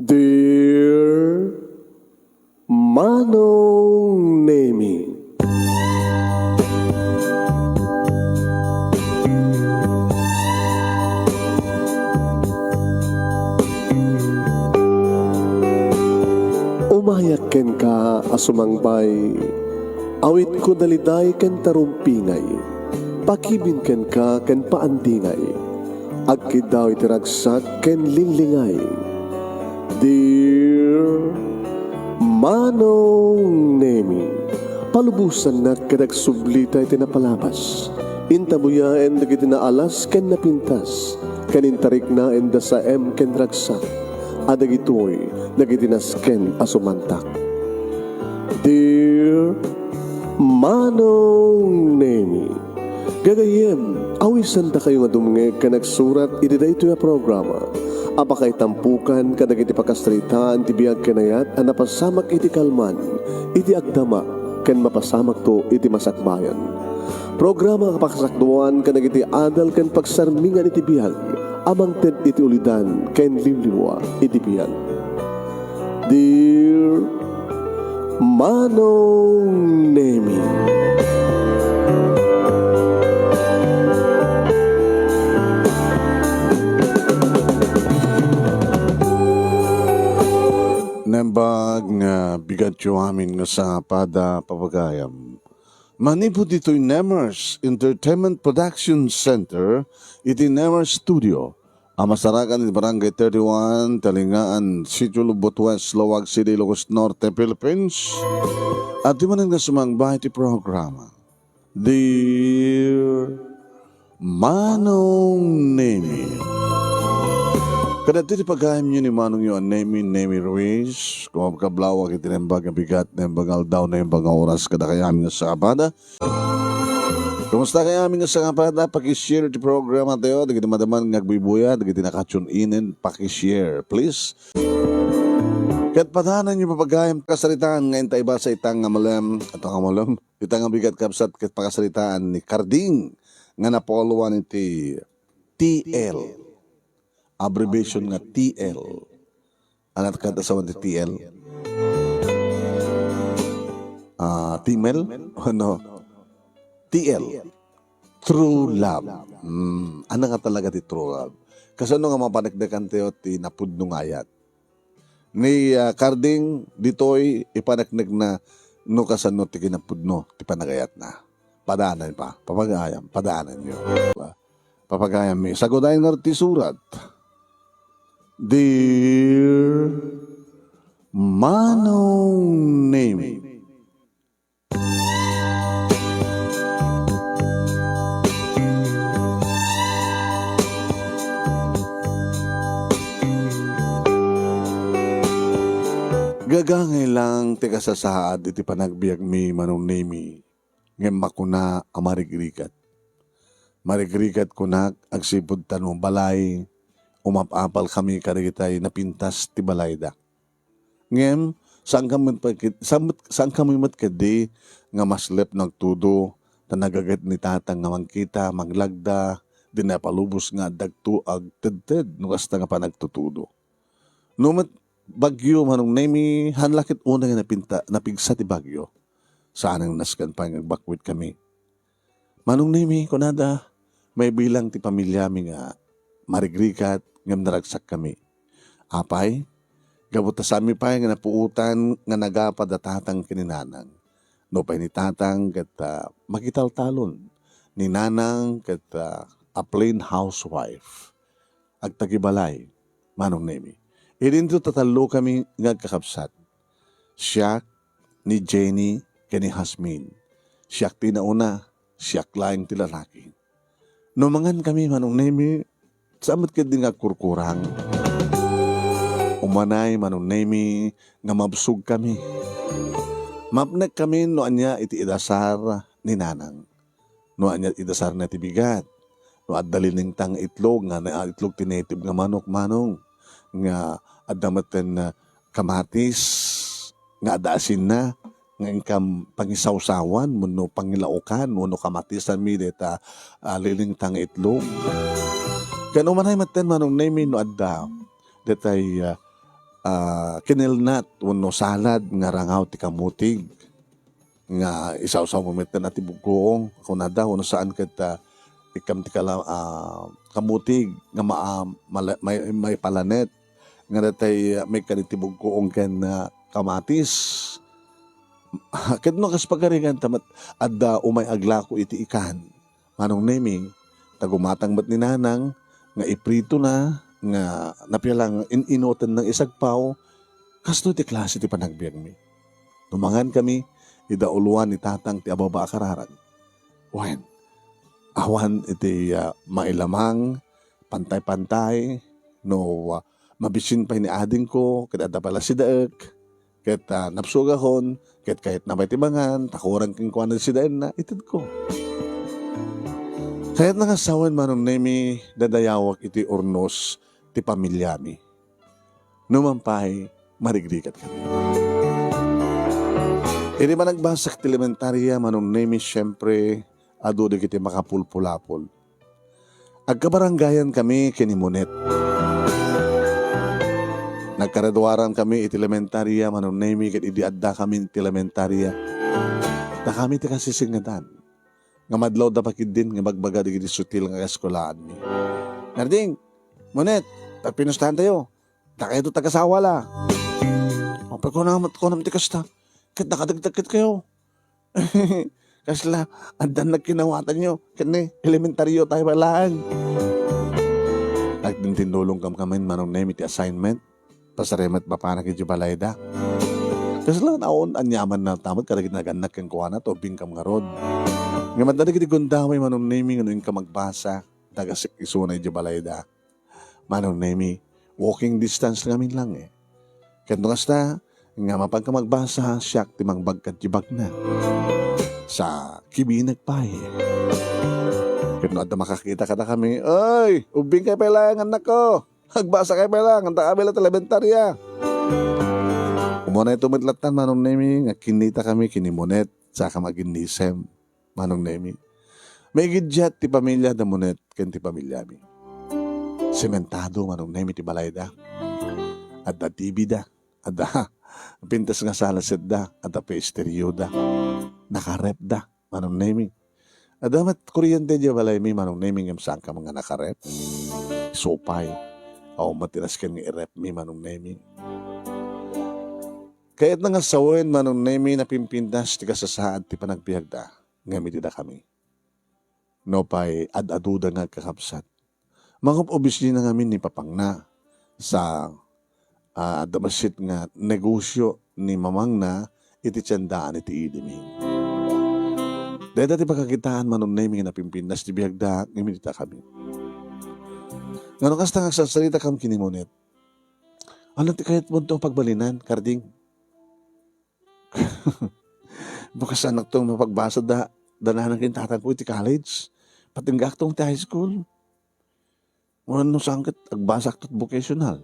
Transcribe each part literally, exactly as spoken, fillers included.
Dear Manong Nemi. Umayak kenka a sumangbay, awitko daliday ken tarumpingay, pakibin kenka ken paandingay. Agkiddaw iti ragsak ken linglingay. Dear Manong Nemi, palubosannak ket agsublita iti napalabas. Intabuyaen dagiti naalas ken napintas, ken intariknaen da saem ken ragsak, a dagitoy dagiti nasken a sumantak. Dear Manong Nemi, gagayyem, awisandakayo nga dumngeg ken agsurat iti daytoy a programa a pakaitampukan kadagiti pakasaritaan ti biag ken ayat a napasamak iti kalman, iti agdama, ken mapasamakto iti masakbayan. Programa a pakasakduan kadagiti adal ken pagsarmingan iti biag a mangted iti ulidan ken liwliwa iti biag. Dear Manong Nemi. Naimbag nga bigatyo amin nga sangapad a papagayam. Manipud ditoy Nemers Entertainment Production Center, iti Nemers Studio, a masarakan iti Barangay thirty-one, Talingaan, Sitio Lubot West, Laoag City, Ilocos Norte, Philippines. Adtoy manen nga sumangba iti programa, Dear Manong Nemi. Kadagiti pagayamyo ni Manongyo a Nemi, Nemi Ruiz, kumabkablawak iti naimbag nga bigat, naimbag nga aldaw, naimbag nga oras, kadakayo amin nga sangapad a. Kumusta kayo amin nga sangapad a? Paki-share ti programa tayo, dagiti madaman nga agbuybuya, dagiti naka-tune in, paki-share, please. Ket padananyo papagayam kasaritaan nga inta ibasa ita nga malem, ato nga malem, ita nga bigat kabsat ket pakasaritaan ni Carding nga napauluan iti T L. Abbreviation nga T L. Anat ket asawan ti T L? Ah, Timel? Ano? T L. True love. Hmm, ano nga talaga ti true love? Kasano nga mapaneknekan tayo ti napudno nga ayat? Ni, ah, Carding, ditoy ipaneknek na no kasano ti kinapudno ti panagayatna. Padaanan pa, papagayam, padaananyo. Papagayam mi. Sagudayen ngarud ti surat. Dear Manong Nemi. Gagangay lang ti kasasaad iti panagbiagmi, Manong Nemi, ngem makuna a marigrigat. Marigrigat kunak agsipud ta no balay, umap-apalkami kadagitay napintas ti balayda. Ngem, saankami met pagkit-, saan met, saankami met ketdi nga maslep no agtudo, ta nagaget ni Tatang nga mangkita, manglagda, dinay palubos nga addagto agtedted no kasta nga panagtutudo. No met bagyo, Manong Nemi, haan la ket unay nga napinta-, napigsa ti bagyo. Saan nga nasken pay nga agbakwitkami. Manong Nemi, kunada, maibilang ti pamiliami nga marigrigat ngem naragsakkami. Apay, gapu ta saanmi pay nga napuotan nga nagapa da Tatang ken ni Nanang. Nupay ni Tatang ket, ah, makitaltalon, ni Nanang ket, ah, a plain housewife. Agtagibalay, Manong Nemi. Idinto tatallokami nga agkakabsat. Siak, ni Jenny, ken ni Jasmine. Siak ti nauna, siak laeng ti lalaki. No mangankami, Manong Nemi, saan met ketdi nga agkurkurang. Umanay, Manong Nemi, nga mabsogkami. Mapnekkami no ania iti idasar ni Nanang. No ania idasarna ti bigat. No adda linengta nga itlog, nga na-, itlog ti native nga manok, manong, nga adda metten, ah, kamatis, nga adda asinna, nga inkam pangisawsawan, wenno pangilaokan, wenno kamatisanmi dayta, ah, linengta nga itlog. Ken umanay metten, Manong Nemi, no adda datay, ah, ah, kinilnat wenno salad nga rangaw ti kamutig nga isawsawmo met ti buggoong, kunada, wenno saan ket, ah, ikkam ti kala-, ah, kamutig nga ma-, ah, mala-, may, maipalanet nga datay, ah, maikkan iti buggoong ken, ah, kamatis. Ket no kas pagarigan ta met, adda umay aglako iti ikan. Manong Nemi, ta gumatang met ni Nanang nga ipritona, nga napia la nga in-inotenna nga isagpaw, kastoy ti klase ti panagbiagmi. No mangankami, idauloan ni Tatang ti ababa a kararag. Wen, awan iti, ah, mailamang, pantay-pantay, no, ah, mabisin pay ni adingko, ket adda pay la sidaek, ket, ah, napsugahon, ket kayatna pay ti mangan, ta kurang kenkuana ti sidaenna, itedko. Kayatna nga sawen, Manong Nemi, dadayawak iti urnos ti pamiliami. Numan pay, marigrigat kami. Idi managbasak ti elementaria, Manong Nemi, siempre, adu dagiti makapulpulapol. Agkabarangayan kami ken ni Monet. Nagkaraduaran kami iti elementaria, Manong Nemi, ket idi adda kami iti elementaria, dakami ti kasisingatan nga madlawda pakiddin nga ibagbaga dagiti sutil nga kaeskulaanmi. Narding, Monet, pinustahan tayo. Dakayo ti tagasawa la. Apay, kunam, kunam ti kasta. Ket nakadagdag ket kayo. Kasla, addan nagkinawatanyo. Ket ni, elementario tayo laeng. Agtintindulong kam kamin, Manong Nemi, ti assignment. Pasarem met mapanak iti balayda. Kasla, naon, aniaman na tamat, kadagiti nagannak kenkuana, tubing kam ngarud. Ngem adda dagiti gundaway, Manong Nemi, nga no inka magbasa, dagasik isuna iti balayda. Manong Nemi, walking distance lang amin lang eh. Ket no kasta, nga mapanka magbasa, siak ti mangbagka ti bagna. Sa kibinek pay. Ket no adda makakita kadakami, "Ay, ubbing kay pay laeng, annakko. Agbasa kay pay laeng, anta kami la ti elementarya." Umuna ito met lattan, Manong Nemi, nga kinnita kami ken ni Monet, saka maginnisem. Manong Nemi. Maigiddiat ti pamilya da Monet ken ti pamiliami. Sementado, Manong Nemi, ti balayda. Adda T V da. Adda pintas nga sala set da. Adda pay estereo da. Nakarep da, Manong Nemi. Adda met kuryente diay balaymi, Manong Nemi, ngem saan ka nga nakarep. Supay. Awan met ti nasken nga irepmi, Manong Nemi. Kayatna nga sawen, Manong Nemi, napimpintas ti kasasaad ti panagbiagda. Ngem iti dakami. Nupay ad-aduda nga agkakabsat. Mangob-obisina ngamin ni papangna. Sa, ah, adda bassit nga negosyo ni mamangna iti tiendaan iti ilimi. Dayta ti pakakitaan, Manong Nemi, nga napimpintas ti biagda, ngem iti dakami. Ngano kasta nga agsarsarita kam ken ni Monet? Ano ti kayatmo to pagbalinan, Karding? Bukas anak tong mapagbasa da, da nanang ken tatangko iti college. Patinggaak tong ti high school. Wenno saan ket agbasa ak tot vocational.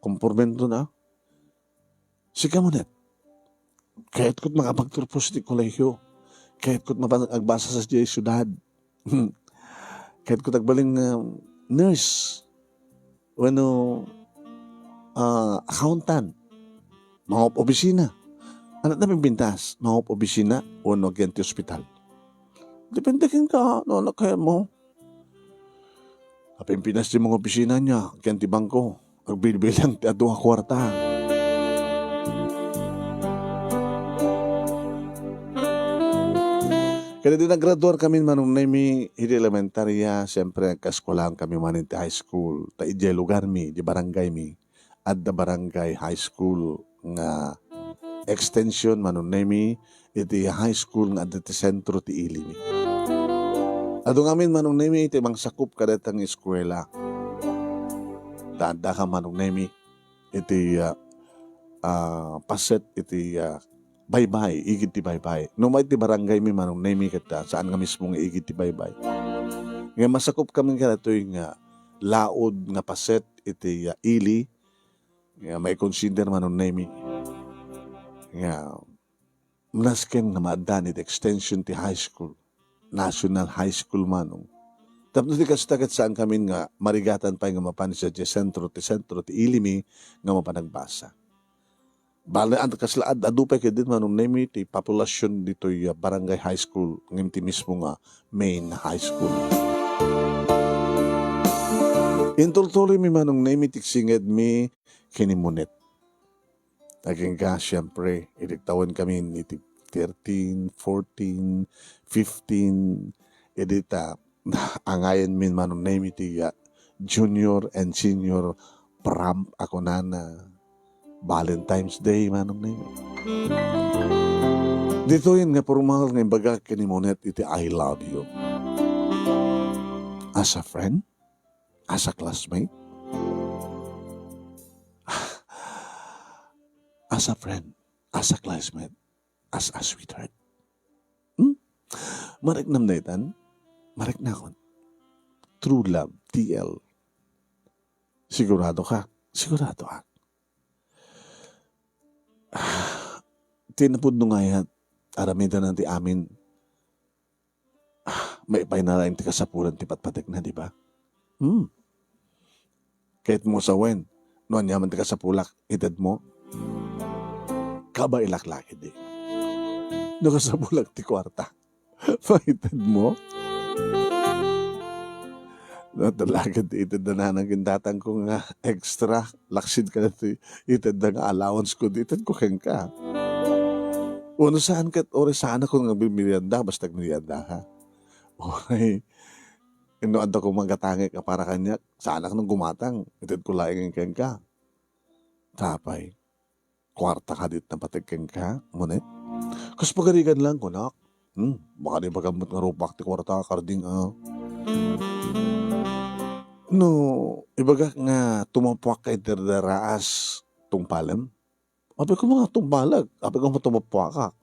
Kompormento na. Sika Monet. Kayat kot makapagturpos iti kolehiyo. Kayat kot mapan-, agbasa sa diay siudad. Kayat kot agbalin nga nurse. Wenno, ah, accountant. Mangob-obisina. Ania ti napimpintas? Mangob-obisina wenno agyan ti ospital? Depende kenka, no, ania kayatmo. Napimpintas ti mangob-obisina ania, agyan ti bangko. Agbilbilang ti adu a kuarta. Ket idi naggraduar kami, Manong Nemi, iti elementarya, siempre, agkaeskuelaan kami manen ti high school. Ta idiay lugarmi, di barangaymi, adda barangay high school nga extension, Manong Nemi, iti high school nga adda ti sentro ti ilimi. Adu ngamin, Manong Nemi, iti mangsakop kadayta nga eskuela. Ta adda ka, Manong Nemi, iti, ah, ah, paset iti, ah, baybay, igid ti baybay. No may ti barangaymi, Manong Nemi, ket, ah, saan nga mismo nga igid ti baybay. Nga masakop kami kadatoy nga laod nga paset iti, ah, ili, nga maikonsider, Manong Nemi, nga nasken nga maaddaan iti extension ti high school, National High School, Manong. Tapno ti kasta ket saan kamin nga marigatan pay nga mapan sadiay sentro ti sentro ti ili mi nga mapan agbasa. Bale, anta kasla ad-, adu pay ketdin Manong Nemi ti population ditoy, ah, barangay high school, ngem ti mismo nga main high school. Intultuloy mi Manong Nemi ti singedmi ken ni Monet. Agingga, siempre, idi tawen kami iti thirteen, fourteen, fifteen, idi ta, angayen min Manong Nemi ti, ah, junior and senior prom a kunana. Valentine's Day, Manong Nemi. Ditoyen nga pormal nga imbagak ken ni Monet iti I love you. As a friend? As a classmate? As a friend, as a classmate, as a sweetheart. Hmm? Mariknam daytan? Mariknakon. True love, T L. Sigurado ka? Sigurado ka? Ti napudno nga ayat, aramidan ti amin. Ah, maipaay na laeng ti kasapulan ti patpatekna, di ba? Hmm. Kayatmo sawen, no aniaman ti kasapulak, itedmo? Kabaelak la ketdi. No kasapulak ti kuarta, maitedmo? No, talaga ti itedda nanang ken tatangko nga extra, laksid kada ti itedda nga allowance ko, di itedko kenka. Wenno saan ket, uray saanakon nga agmerienda, basta agmerienda ka. Uray, inno adda kong magatangek a para kaniak, saanak nga gumatang, itedko laeng kenka. Apay, kuarta kadi ti napateg kenka, Monet? Kas pagarigan lang, kunak. Hmm, baka di bagam met nga rupak ti kuarta, karding, ah. No, ibagak nga tumappuak ka iti daraas, tungpalem? Apay koma nga tungpalek, apay koma tumappuakak.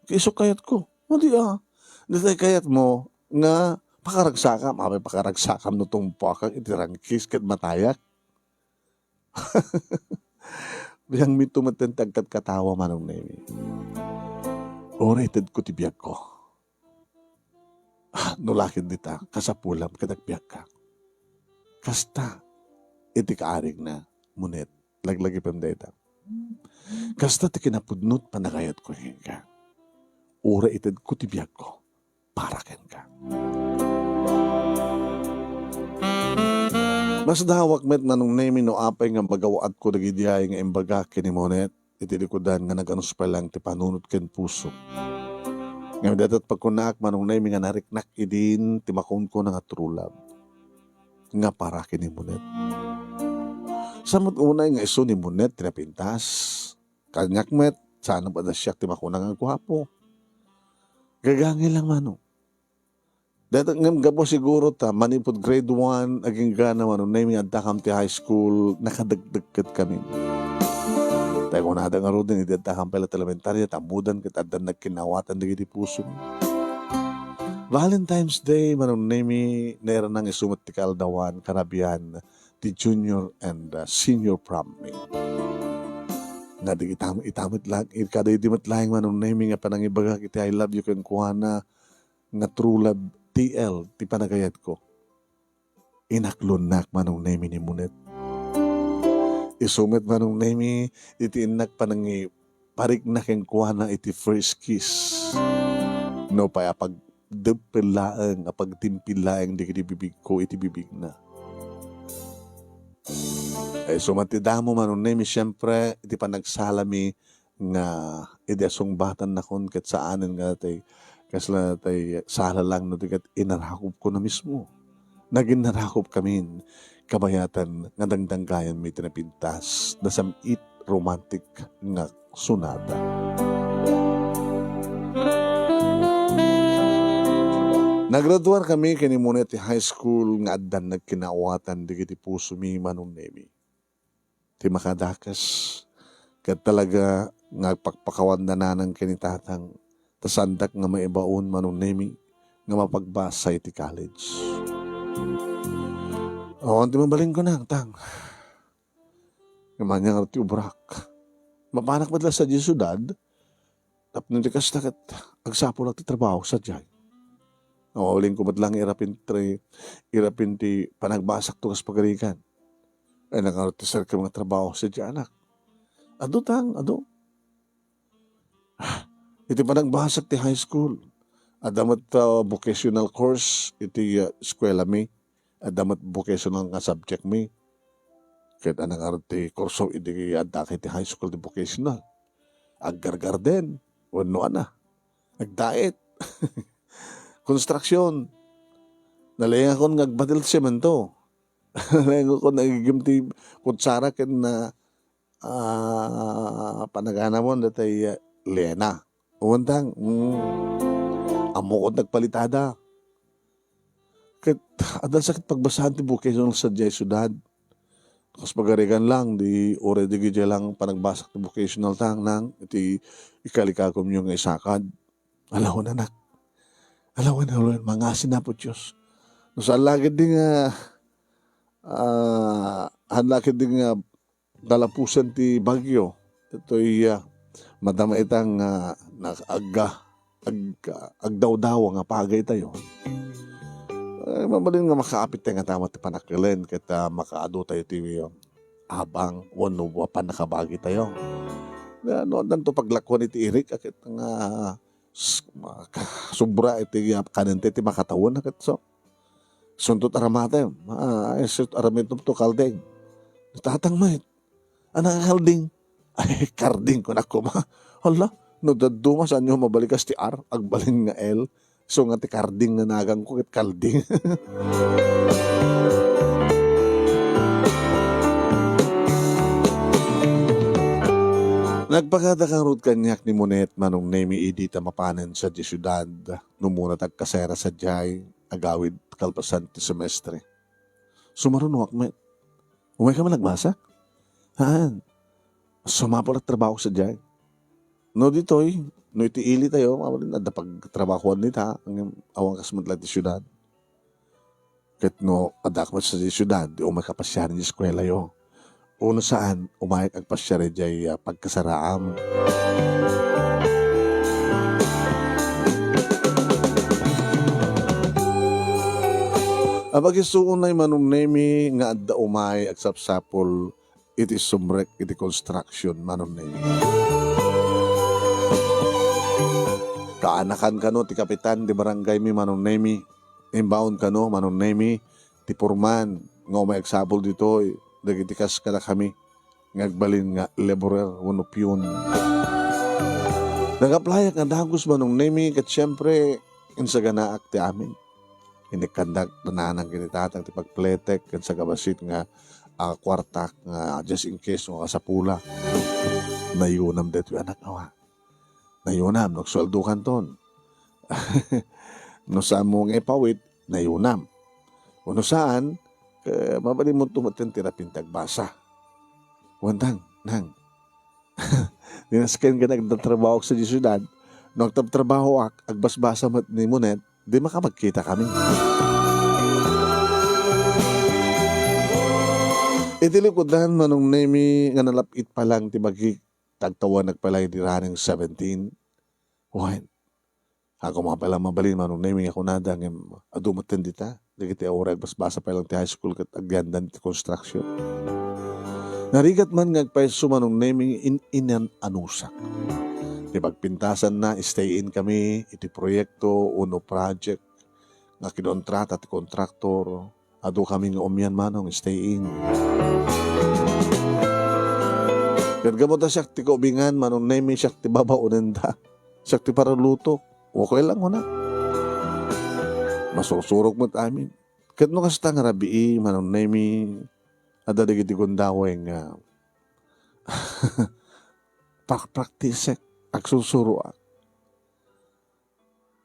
Isu kayatko. O di, ah. Di tay kayatmo nga pakaragsakam, apay pakaragsakam no tumappuakak iti rangkis ket matayak. Biangmi to met ti agkatkatawa, Manong Nemi. Uray itedko ti biagko. Ah, no laeng dita, kasapulam ket agbiagka. Kasta iti kaarigna, Monet, laglagipem dayta. Kasta ti kinapudno ti panagayatko kenka. Uray itedko ti biagko para kenka. Masdawak met, Manong Nemi, no apay nga magawaatko dagidiay nga imbagak ken ni Monet iti likudan nga nag-anus pay laeng ti panunot ken puso. Ngem dayta ti pagkunaak, Manong Nemi, nga nariknak idin ti makunkuna nga true love nga para ken ni Monet. Sa met unay nga isu ni Monet ti napintas, kaniak met, saan met a siak ti makuna nga guapo. Gagangay lang, Manong. Dayta ngem gapu siguro ta manipud grade one, agingga na Manong Nemi, adda kam ti high school, nakadekdekket kami. Tay kunada ngaruden, idi adda kam pay la ti elementarya, ta ammodan ket adda nagkinnaawatan dagiti puso. Valentine's Day, Manong Nemi, nairnang isu met ti kaaldawan, kanabian, ti junior and, uh, senior prom mi. Nga di ita-, ita met lang, kada idi met laeng Manong Nemi nga panangibagak iti I love you kenkuana, nga true love T L ti panagayatko. Inaklonnak Manong Nemi ni Monet. Isu met Manong Nemi iti innak panangiparikna kenkuana iti first kiss. Nupay apagdeppel laeng, apagtimpil laeng dagiti bibigko iti bibigna. Isu met ti damo Manong Nemi, siempre, iti panagsalami nga idi asungbatannakon ket saanen nga tay, kasla tay sala lang no di ket inarakupkon a mismo. Naginarakupkamin kabayatan nga dangdanggayanmi ti napintas, nasam-it, romantic nga sonata. Nagraduarkami ken ni Monet ti high school nga addan nagkinnaawatan dagiti pusomi Manong Nemi. Ti makadakes, ket talaga nga agpakpakawan da nanang ken ni tatang, ta saandak nga maibaon Manong Nemi nga mapagbasa iti college. Awan ti mabalinko, Nang, tang. Ngem ania ngarud ti obrak? Mapanak met la sadiay siudad, tapno ti kasta ket agsapulak ti trabaho sadiay. Nawawalinko met lang irapin ti, irapin ti panagbasakto kas pagarigan. Ay, nangarot ti serka nga trabaho sadiay, anak. Adu tang, adu. Iti panagbasak ti high school, adda met, ah, vocational course iti, ah, eskuelami. Adda met vocational nga subjectmi. Ket ania ngarud ti kurso idi adda iti high school ti vocational? Aggargarden, wenno ania? Agdaet. Construction. Nalengakon nga agbatil ti semento. Nalengakon nga agigim ti kutsara ken, ah, ah, panaganamon datay, ah, lena. Uwantang, mm, ammokon ti agpalitada. Ket adda sakit pagbasaan ti vocational sadiay siudad. Kas pagarigan lang, di uray dagiti lang panagbasak ti vocational tang nang iti ikalikakomyo nga isakad. Alawen, anak. Alawen, alawen, mangasin Apo Dios. No saan la ketdi nga, ah, saan la ketdi nga kalapusan ti bagyo. Ditoy, ah, madama ita nga nag-, agga-, ag-, agdawdawa nga pagaytayo. Eh, mabalin nga makaapit tayo nga tama ti panakilin ket, ah, makaadu tayo ti, ah, abang wenno mapan nakabagi tayo. Nga, no, addanto paglakuan iti irik, a ket nga s-, ma-, ka-, sobra iti, ah, kanen ti, ti makatawen, a ket so, suntot aramatem. Ah, ay, suntot aramatem to kalding. Tatang met. Ania nga kalding? Ay, karding, kunak koma. Hala, no dadduma, saanyo mabalikas ti R? Agbalin nga L. So nga ti karding nga naganko ket kalding. Nagpakada ngarud kaniak ni Monet, Manong Nemi, idi ta mapanen sadiay siudad, no umuna ti agkasera sadiay, agawid kalpasan ti semestre. Sumarunoak met. Umayka man nagbasak? Haan. Sumapul a trabahok sadiay. No ditoy, no iti ili tayo, mabalin adda pagtrabahoan dita, ngem awan kas met la iti siudad. Ket no addaak met sadiay siudad, di umayka pasiar iti eskuelayo. Uno saan, umayek agpasiar idiay, ah, pagkasaraam. Apag-isu unay, Manong Nemi, nga adda umay agsapsapul iti sumrek iti construction, Manong Nemi. Kaanakan kano ti kapitan ti barangaymi, Manong Nemi. Imbaon kano, Manong Nemi, ti purman nga umay agsapul ditoy dagiti kas kadakami nga agbalin nga laborer wenno pion. Nag-applyak nga dagus, Manong Nemi, ket siempre, insaganaak ti amin. Inikkandak nanang ken ni tatang ti pagpletek ken sagabasit nga, ah, kuartak nga just in case no kasapula. Nayunam daytoy, anak, awa. Nayunam, nagsueldokanton. No saanmo nga ipawit, nayunam. Wenno saan, eh, mabalinmonto met ti rapin ti agbasa. Uwantang, nang. Di nasken nga nagtatrabahoak sadiay siudad. No agtatrabahoak, agbasbasa met ni Monet, di makapagkitakami. Iti likudan, Manong Nemi, nga nalap-it pa lang ti bagik, tagtawanak pay la idi running seventeen. Wen, ako nga pay la mabalin, Manong Nemi, nga kunada, ngem adu metten dita, dagiti a uray agbasbasa pay lang ti high school ket agyandan iti construction. Narigat man nga agpayso, Manong Nemi, in-inan-anusak. Ti pagpintasanna, stay in kami iti proyekto wenno project nga kinontrata ti kontraktor. Adu kami nga umian, Manong, stay in. Ket gapu ta siak ti kaubingan, Manong Nemi, siak ti babaonenda. Siak ti paruluto. Ukay lang, kuna. Masursurok met amin. Ket no kasta nga rabii, Manong Nemi, adda dagiti gundaway nga pakpraktisek, agsursuroak.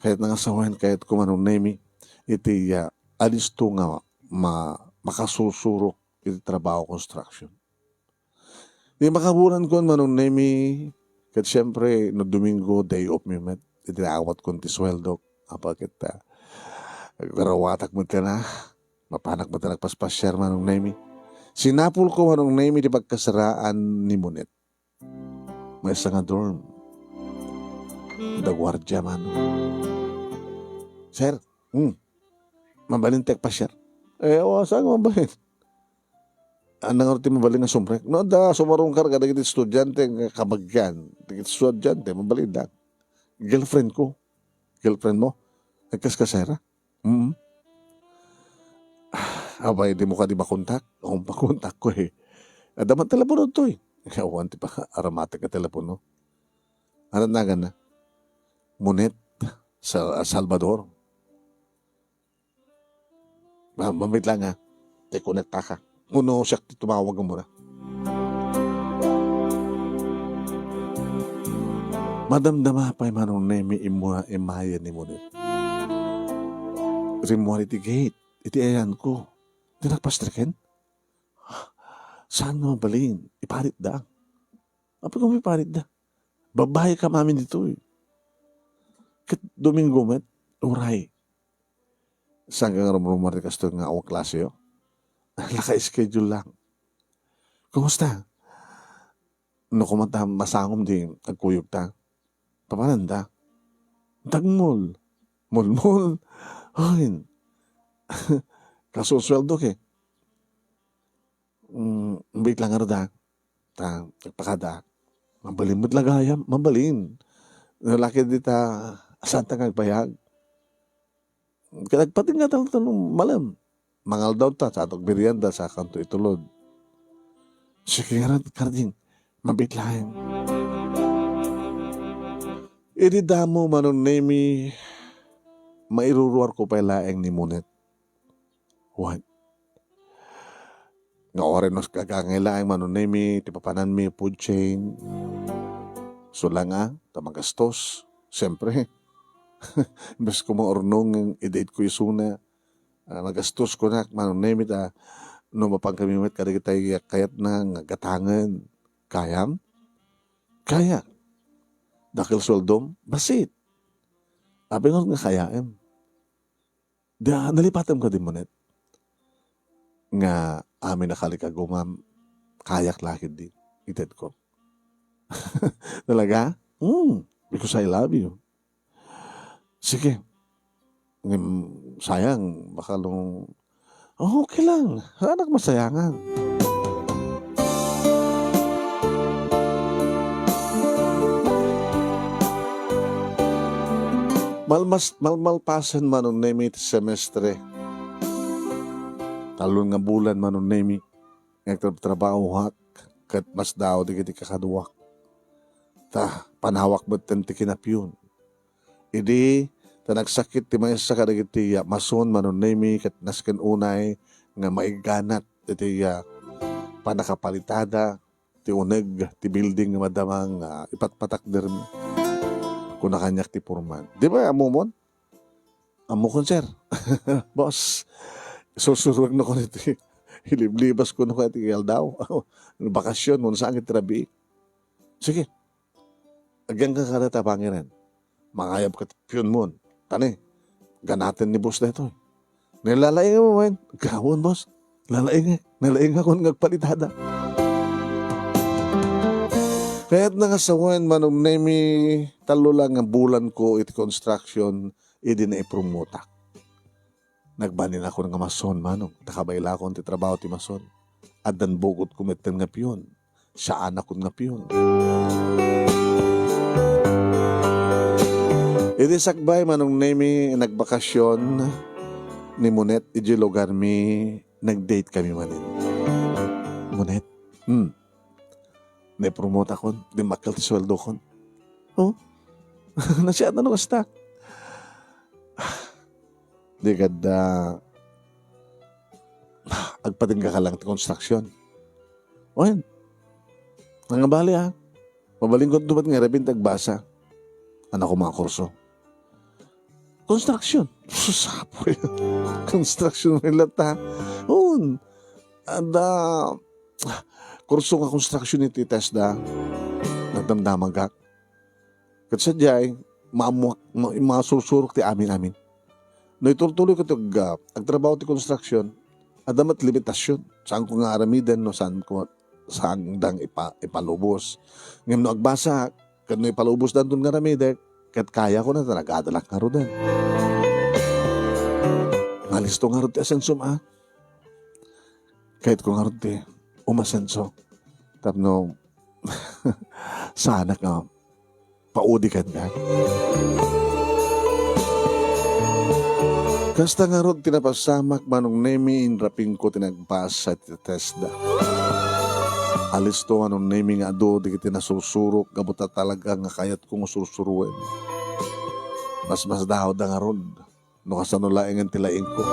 Kayat nga sawen, kayatko, Manong Nemi, iti, ah, alisto nga ma-, makasursurok iti trabaho construction. Di makabulan kon, Manong Nemi, ket siempre, no Domingo, day off mi met. Iti naawatkon ti sueldok. Apa ket, ah, garawatak met kana. Mapanak met nagpaspasiar, Manong Nemi. Sinapulko, Manong Nemi, ti pagkasaraan ni Monet. Maysa nga dorm. Adda guardia man. "Sir, Hmm. Mabalin ti agpasiar. Eh, awa, saan nga mabalin? Ania ngarud ti mabalin nga sumrek? No, adda sumarungkar kadagiti estudiante nga kabagian, dagiti estudiante, mabalin da. Girlfriend ko. Girlfriend mo? Nagkaskasera? Mm. Abay, di mo kadi makontak? Kung pakontak ko eh. Adda man telepono toy. Awan ti pa, aromatic nga telepono. Ano nagan na? Monet sa Salvador. Ah, mamit lang, ah. Te, konekta ka. Uno, siak ti tumawag mo na. Madamdama pay Manong Nemi imua-, imayen ni Monet. Rimmuar iti gate, iti ayanko. Di nagpastreken? Saan nga mabalin? Iparitda. Apay nga iparitda? Babae ka mamin ditoy. Ket Domingo met, uray. Saan ka nga rumrumar ti kastoy nga awan klase, oh? Naka-schedule lang. Kumusta? No, koma ta masangom ti agkuyog ta. Papananda? Tagmol. Molmol. Hoy. Kasunsueldo ke. Mm, bit lang arda. Ta, nagpakada. Mabalin met la gayam, mabalin. Lalaki dita, saan ta nga agbayag? Kadagpatin nga taltalong malam. Mangaldaw ta, sa atok merienda, sa kanto itulod. Sige nga, Karding, mabit laeng. Idi damo, Manong Nemi, mairuruar ko pay laeng ni Monet. What? Nga oray no, kagangay laeng Manong Nemi, ti papananmi, food chain. Sulanga, ta magastos. Siyempre. Imbes ko maurnong, idait ko isuna. Ah, nagastos ko na, Manong Nemi, ta no mapan kami met kadagitay kayatna nga gatangen. Kayam? Kaya. Dakel sueldom? Basit. Apay nga kayaem? Da, nalipatem kadi Monet? Nga amin a kalikagumam, kayak la ketdi, itedko. Talaga? Hmm, because I love you. Sige. Ngem, sayang, baka nung, oh, okay lang. Anak masayangan. Malmas-, malmalpasen Manong Nemi ti semestre. Talon nga bulan Manong Nemi, nga agtrabtrabahoak ket masdaaw dagiti kakaduak. Ta, panawak metten ti kinapion. Idi ta nagsakit ti maysa kadagiti, ah, mason Manong Nemi ket nasken unay nga maigganat iti, ah, pannakapalitada ti uneg ti building nga madama nga ipatpatakdermi. Kuna kaniak ti foreman. Di ba, ammomon? Ammokon, sir. Boss, sursuruek no kon iti iliblibas ko no kaya ti aldaw. Bakasyon, no saan iti rabii. Sige. Agyanka kada ta pangiren. Mangayab ka ti pionmon. Tani, ganaten ni boss daytoy. Nilalaing mo, man. Gawon, boss. Lalaing, nalaing ako nga agpalitada. Kayat na nga sawen, Manong Nemi, tallo lang nga bulan ko iti construction, idi naipromotak. Nagbalin ako nga mason, Manong. Ta kabaylakon ti trabaho ti mason. Addan bugot ko metten nga pion. Siya anakon nga pion. Iti sakbay, Manong Nemi, nagbakasyon ni Monet iti lugar mi, nag-date kami manen. Monet, hmm, naipromote akon, dimmakkel ti sueldokon. Oh? Nasiat na no kasta? Di kad, ah, agpatingga ka lang ti construction. Wen, nangabali, ah. Mabalin ko tumat nga irabin ti agbasa. Anak ko mga kurso. Construction. Sus, apoy. Construction may lata. Un. Ada, kurso nga construction iti TESDA. Nagdamdamagak. Ket sadiay, maammoak, ma-, masursurok ti amin-amin. No iturtuloy ko ti ag-, agtrabaho ti construction, adda met limitasyon. Saan ko nga aramiden no saan ko, saan dang ipa-, ipalubos. Ngem no agbasa, ket no ipalubos danton nga aramidek, ket kaya ko na ta nagadalak ngaruden. Gusto ngarud ti asensom, a? Kayatko ngarud ti umasenso. Tapno saanak nga paudi kenka. Kasta ngarud ti napasamak, Manong Nemi, inrapingko ti nagbasa iti testda. Alisto, Manong Nemi, nga adu dagiti nasursurok gapu ta talaga nga kayatko nga sursuroen. Masmasdaawda ngarud no kasano laengen ti laingko.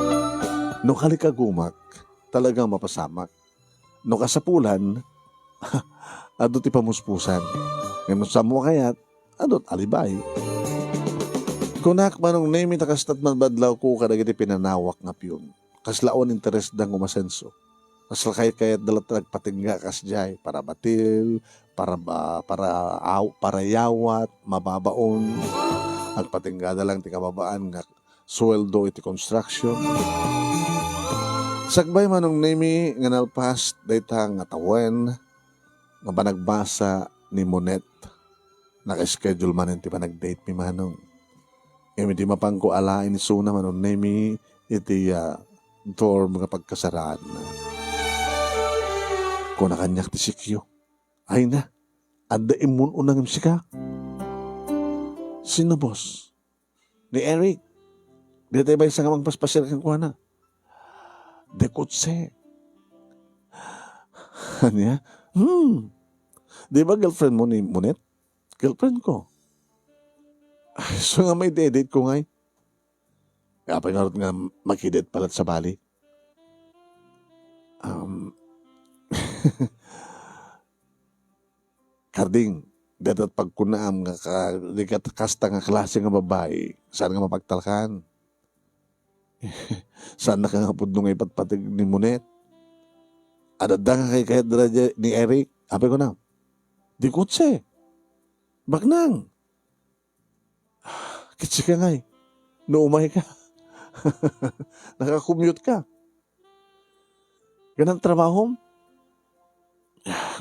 No kalikagumak, talaga mapasamak. No kasapulan, adu ti pamuspusan. Ngem no saanmo a kayat, adu ti alibay. Kunak, Manong Nemi, ta kasta't mabadlawko kadagiti pinanawak nga pion. Kasla awan interesda nga umasenso. Kasla kayatkayatda latta agpatingga kasdiay, para batil, para ba-, para aw-, para yawat, mababaon. Agpatinggada lang ti kababaan nga sueldo iti construction. Sakbay, Manong Nemi, nga nalpas dayta nga tawen nga panagbasa ni Monet, naka-schedule manen ti panagdate mi, Manong. Ngem idi mapanko alaen isuna, Manong Nemi, iti, ah, dorm nga pagkasaraanna, kuna kaniak ti sikyo, "Ay na, adda immun-una ngem sika." "Sino, boss?" "Ni Eric. Dayta maysa nga mangpaspasiar kenkuana." "Di kotse." Ania? "Hmm. Di ba girlfriend mo ni Monet?" "Girlfriend ko." "Ay, so nga may date ko ngay." "Apay ngarud nga makidate pala sabali?" Um, Karding, dayta pagkunaam nga ka-, di kat-, kasta nga klase nga babai, saan nga mapagtalkan? Saan na ka nga pudno nga ipatpateg ni Monet? Adda nga kaykayat dira di-, ni Eric? Apay kuna, "Di kotse. Baknang." "Kit sika ngay, no umay ka, naka-commute ka. Kanan trabahom?"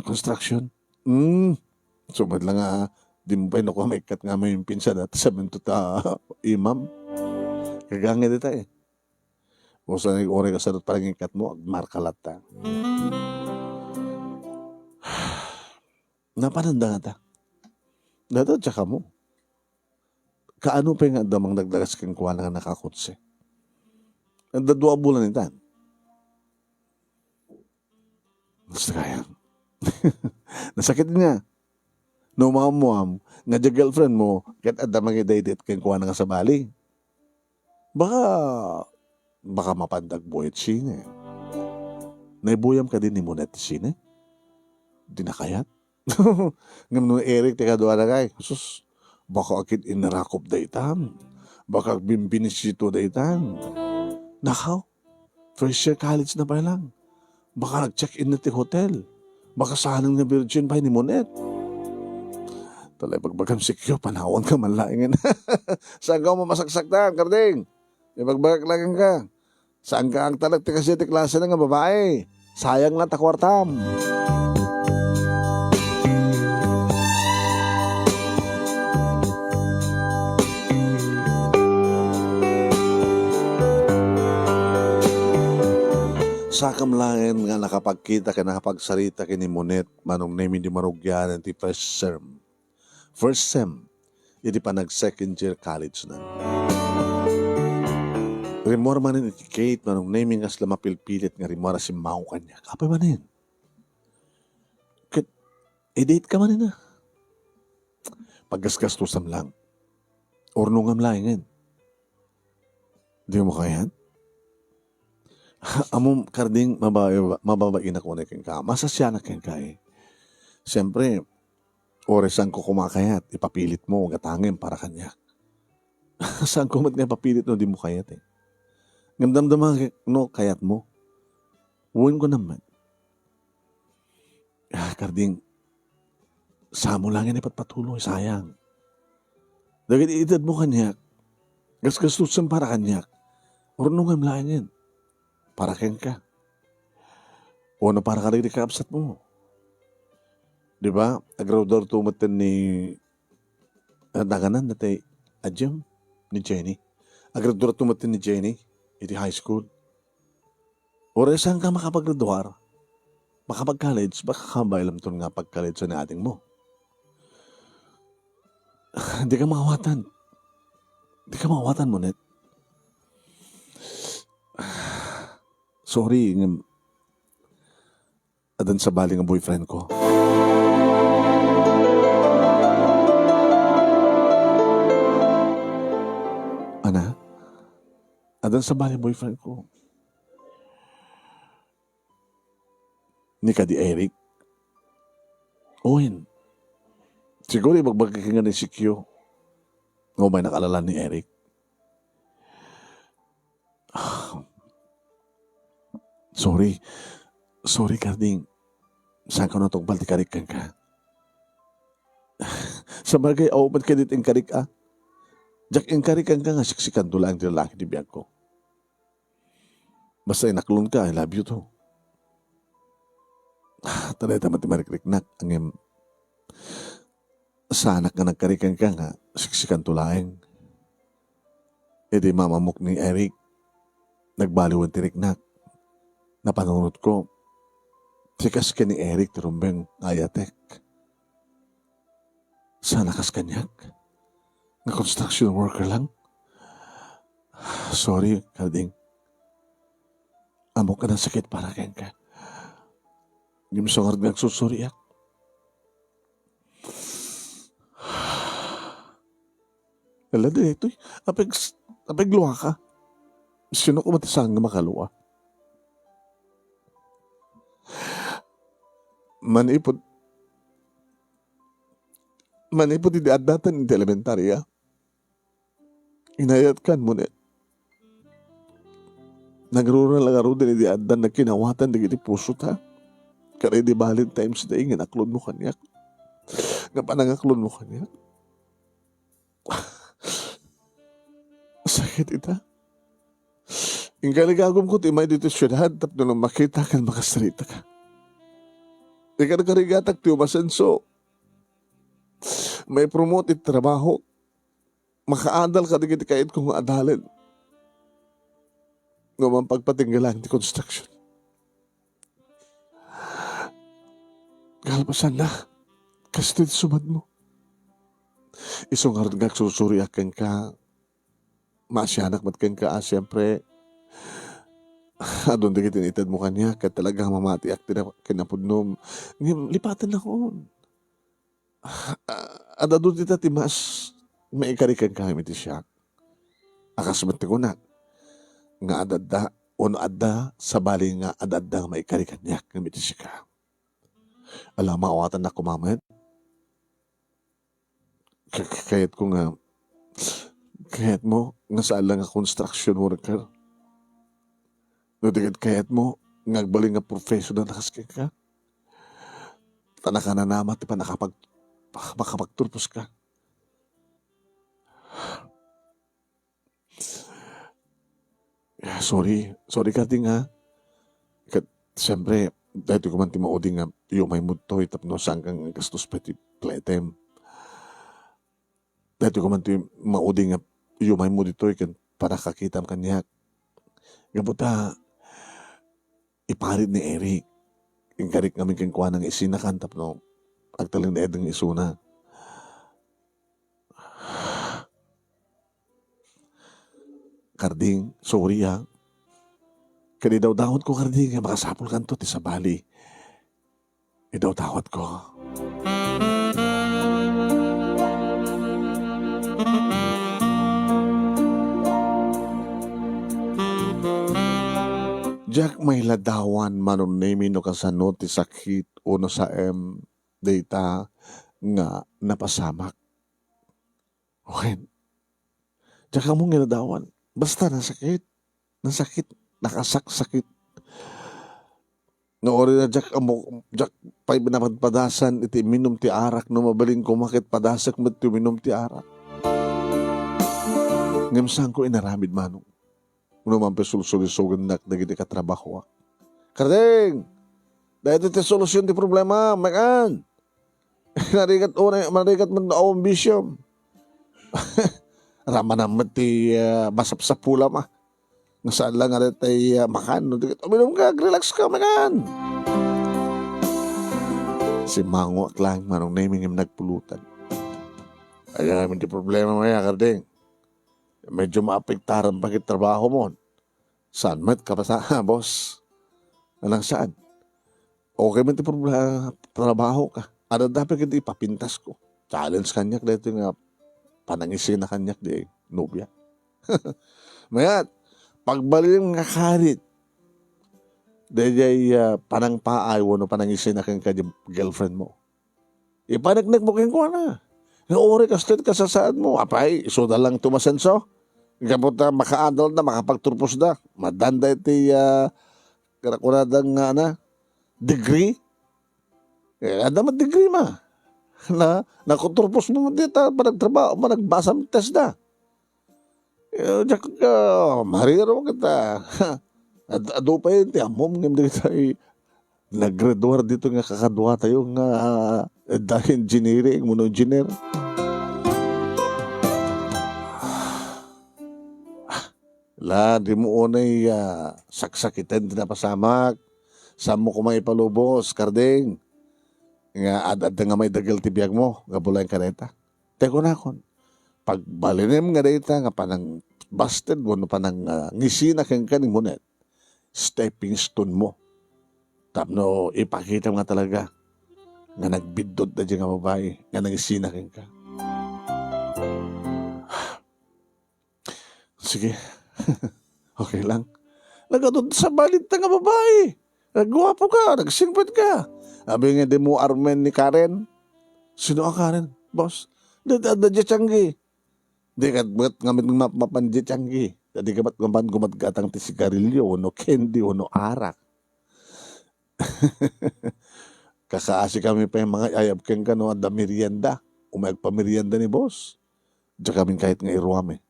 "Construction." "Hmm. So, met lang nga, di mo pay no kua maikkat nga may pinsan at sabiento ta imam. Kagangay dita eh." "O, sa nag-oray ka sa panangikkat mo, agmarka latta." Napananda nga ta. Dada, tsaka mo. Kaano pay nga adda mangdagdagas kenkuana nga nakakotse? Adda dua a bulan itan. Basta kaya. Nasakit niya. No maammuam nga diay girlfriend mo, ket adda mangidaydiay kenkuana nga sabali. Baka, baka mapandag buhay ti sine. Naibuyam kadi ni Monet ti sine? Di na kayat? Ngem no Eric ti kaduana ngay, sus, baka agin-inrakop daytan. Baka agbimbinisito daytan. Nakaw, first year college na pay lang. Baka nag-check-in na ti hotel. Baka saan nga virgin pay ni Monet. Talay pagbagam sikyo, panawan ka man laengen. Saan ka mo masaksaktan, Karding? Ibagbagak laeng ka. Saan ka agtalek ti kasi ti klase na nga babae? Sayang na ta kuartam. Sakam laeng nga nakapagkita ken nakapagsarita ken ni Monet, Manong Nemi, di marugianan ti first sem. First sem, iti panag second year college na. Rimmuar manen iti Kate, Manong Nemi, nga sla mapilpilit nga rimmuar a simmango kaniak. Apay manen? Ket, i-date ka manen a. Paggasgastusam lang. Urnongam laengen. Di mo kayat? Ammom, Karding, mababa-, mababainak unay kenka. Masasianak kenka eh. Siyempre, oray saanko koma a kayat, ipapilit mo, gatangem para kaniak. Saanko met nga ipapilit no di mo kayat eh. Ngem damdama no kayat mo. Wen ko naman. Ah, Karding, saanmo laengen ipatpatuloy, sayang. Dagiti itedmo kaniak, gasgastusem para kaniak, urnongem laengen para kenka. Wenno para kadagiti kakabsatmo. Di ba? Agraduarto metten ni, ah, daganan dati a Jim, ni Jenny. Agraduarto metten ni Jenny. iti high school. Uray saanka makapaggraduar, makapag-college, baka kabaelamton nga pag-college ni adingmo. Dika maawatan. Dika maawatan, Monet. Sorry, ngem addan sabali nga boyfriend ko. Ana? Addan sabali boyfriend ko. Ni kadi Eric? Wen. Siguro ibagbagak nga ni Sikyo. Nga umay nakalalan ni Eric. Sorry. Sorry, Karding. Saanko natungpal ti karik kenka. Sabagay, awan met kadi ti inkarik, a. Diak inkarik kenka nga siksikanto laeng ti lalaki ti biagko. Basta inaklonka, I love you too. Ah, ta dayta met ti marikriknak, ngem saanak nga nagkarik kenka nga siksikanto laeng. Idi mamammok ni Eric, nagbaliwen ti riknak. Napanunotko, sikas ken ni Eric ti rumbeng nga ayatek. Saan a kas kaniak? Nga construction worker lang? Sorry, Karding. Ammok a nasakit para kenka. Ngem isu ngarud nga agsursuriak. Ala, daytoy. Apeg-, apegluaka. Sino ko mati saan nga makalua? Manipud, manipud idi addatan iti elementarya, inayatkan, Monet. Nagrurang la ngaruden idi addan nagkinawatan dagiti pusota. Ket idi Valentine's Day nga inaklonmo kaniak. Nga panangaklonmo kaniak. Sakit ita. Inkaligagumko ti immay ditoy siudad tapno makita ken makasarita ka. Ikarkarigatak ti umasenso. Maipromote iti trabaho. Makaadal kadagiti kayatko nga adalen. Nga uman pagpatingga laeng ti construction. Kalpasanna, kastoy ti sumadmo. Isu ngarud nga agsursuriak kenka, maasianak met kenka a, siempre, adun dagiti initedmo kaniak, ket talaga mamatiak ti na-, kinapudnom. Ngem, lipatennakon. Ah, ad-adu dita ti mas maikari kenka ngem iti siak. A kas met ti kunak, nga ad-adda, wenno adda, sabali nga ad-adda nga maikari kaniak ngem iti sika. Ala, maawatannak koma met. Ka-, ka-, kayatko nga, kayatmo nga saan la nga construction worker. No di ket kayatmo nga agbalin nga professional a kas kenka. Ta nakananama ti pannakapag-, makapagturposka. Ah, sorry. Sorry, Karding, ha. Ket, siyempre, daytoy koma ti maudi nga yumaymo ditoy tapno saanka nga aggastos pay ti flight time. Daytoy koma ti maudi nga yumaymo ditoy ken pannakakitam kaniak. Gapu ta, iparit ni Eric. Inkarik ngamin kenkuana nga isinakan tapno agtalinaed nga isuna. Karding, sorry, ah. Ket idawdawatko, Karding, nga makasapulkanto ti sabali. Idawdawatko. Diak mailadawan, Manong Nemy, no kasano ti sakit wenno saem dayta nga napasamak. Wen, diak ammo nga iladawan. Basta nasakit. Nasakit. Nakasaksakit. No, uri na diak ammo, diak pay napadpadasan iti minum ti arak, no mabalin koma ket padasek met ti minum ti arak. Ngem saanko inaramid, Manong. Wenno man pay sulsulisogennak dagiti katrabahoak. Karding! Daytoy ti solusion ti problema, maykan! Narigat unay, narigat met no awan bisyo. Ramanam met ti, ah, masapsapulam, ah. Nga saan lang nga daytay, ah, makan, no? Di ket uminumka, relax ka, makan. Simmangoak lang, Manong Nemy, ngem nagpulutan. Aya ngamin ti problema, maya, Karding. Medyo maapektaran pa ket trabaho mo. Saan met ka pa sa, boss? Alang saan? Okay man ti proble-, trabaho ka. Adda pay ket ipapintas ko. Challenge kaniak daytoy nga panangisina kaniak di nobia. Mayat, pagbalinem nga karit, daydiay, ah, panangpaay wenno panangisina kenka di girlfriend mo. Ipaneknek mo kenkuana. Nga uray kastoy ti kasasaad mo. Apay, isuda lang ti umasenso. Gapu ta makaadal da, makapagturpos da. Madanda iti, ah, karakurada nga, ana, degree. Eh, adda met degree ma. Na, nakuturpos mo dita, panagtrabaho, panagbasa mo test da. Eh, diak ka, mariro kita. Ad-, adu pay ti ammom ngem dagitoy naggraduar dito nga kakadua tayo nga, ah, adda engineering, wenno engineer. La, dimo unay, ah, saksakiten ti napasamak. Saanmo koma ipalubos, Karding, nga ad-adda nga maidagel ti biagmo, gapu laeng kadayta. Tay kunakon, pagbalinem nga dayta nga panangbasted wenno panang, ah, ngisina kenka ni Monet, stepping stone mo. Tapno ipakitam nga talaga nga nagbiddut daydiay nga babai nga nangisina kenka. Sige. Okay lang. Nagadu ti sabali dita nga babai. Nagguapo ka, nagsingpet ka. Abi nga dimo armen ni Karen. Sino a Karen, boss? Da, da, da, Jachangi. Di ka met ngamin map-, mapan Jachangi. Da di ka met mapan gumatgatang ti sigarilyo, wenno candy, wenno arak. Kakaasi kami pay mangayab kenka no adda merienda. Umay agpamerienda ni boss. Diak kami kayat nga iruam, eh.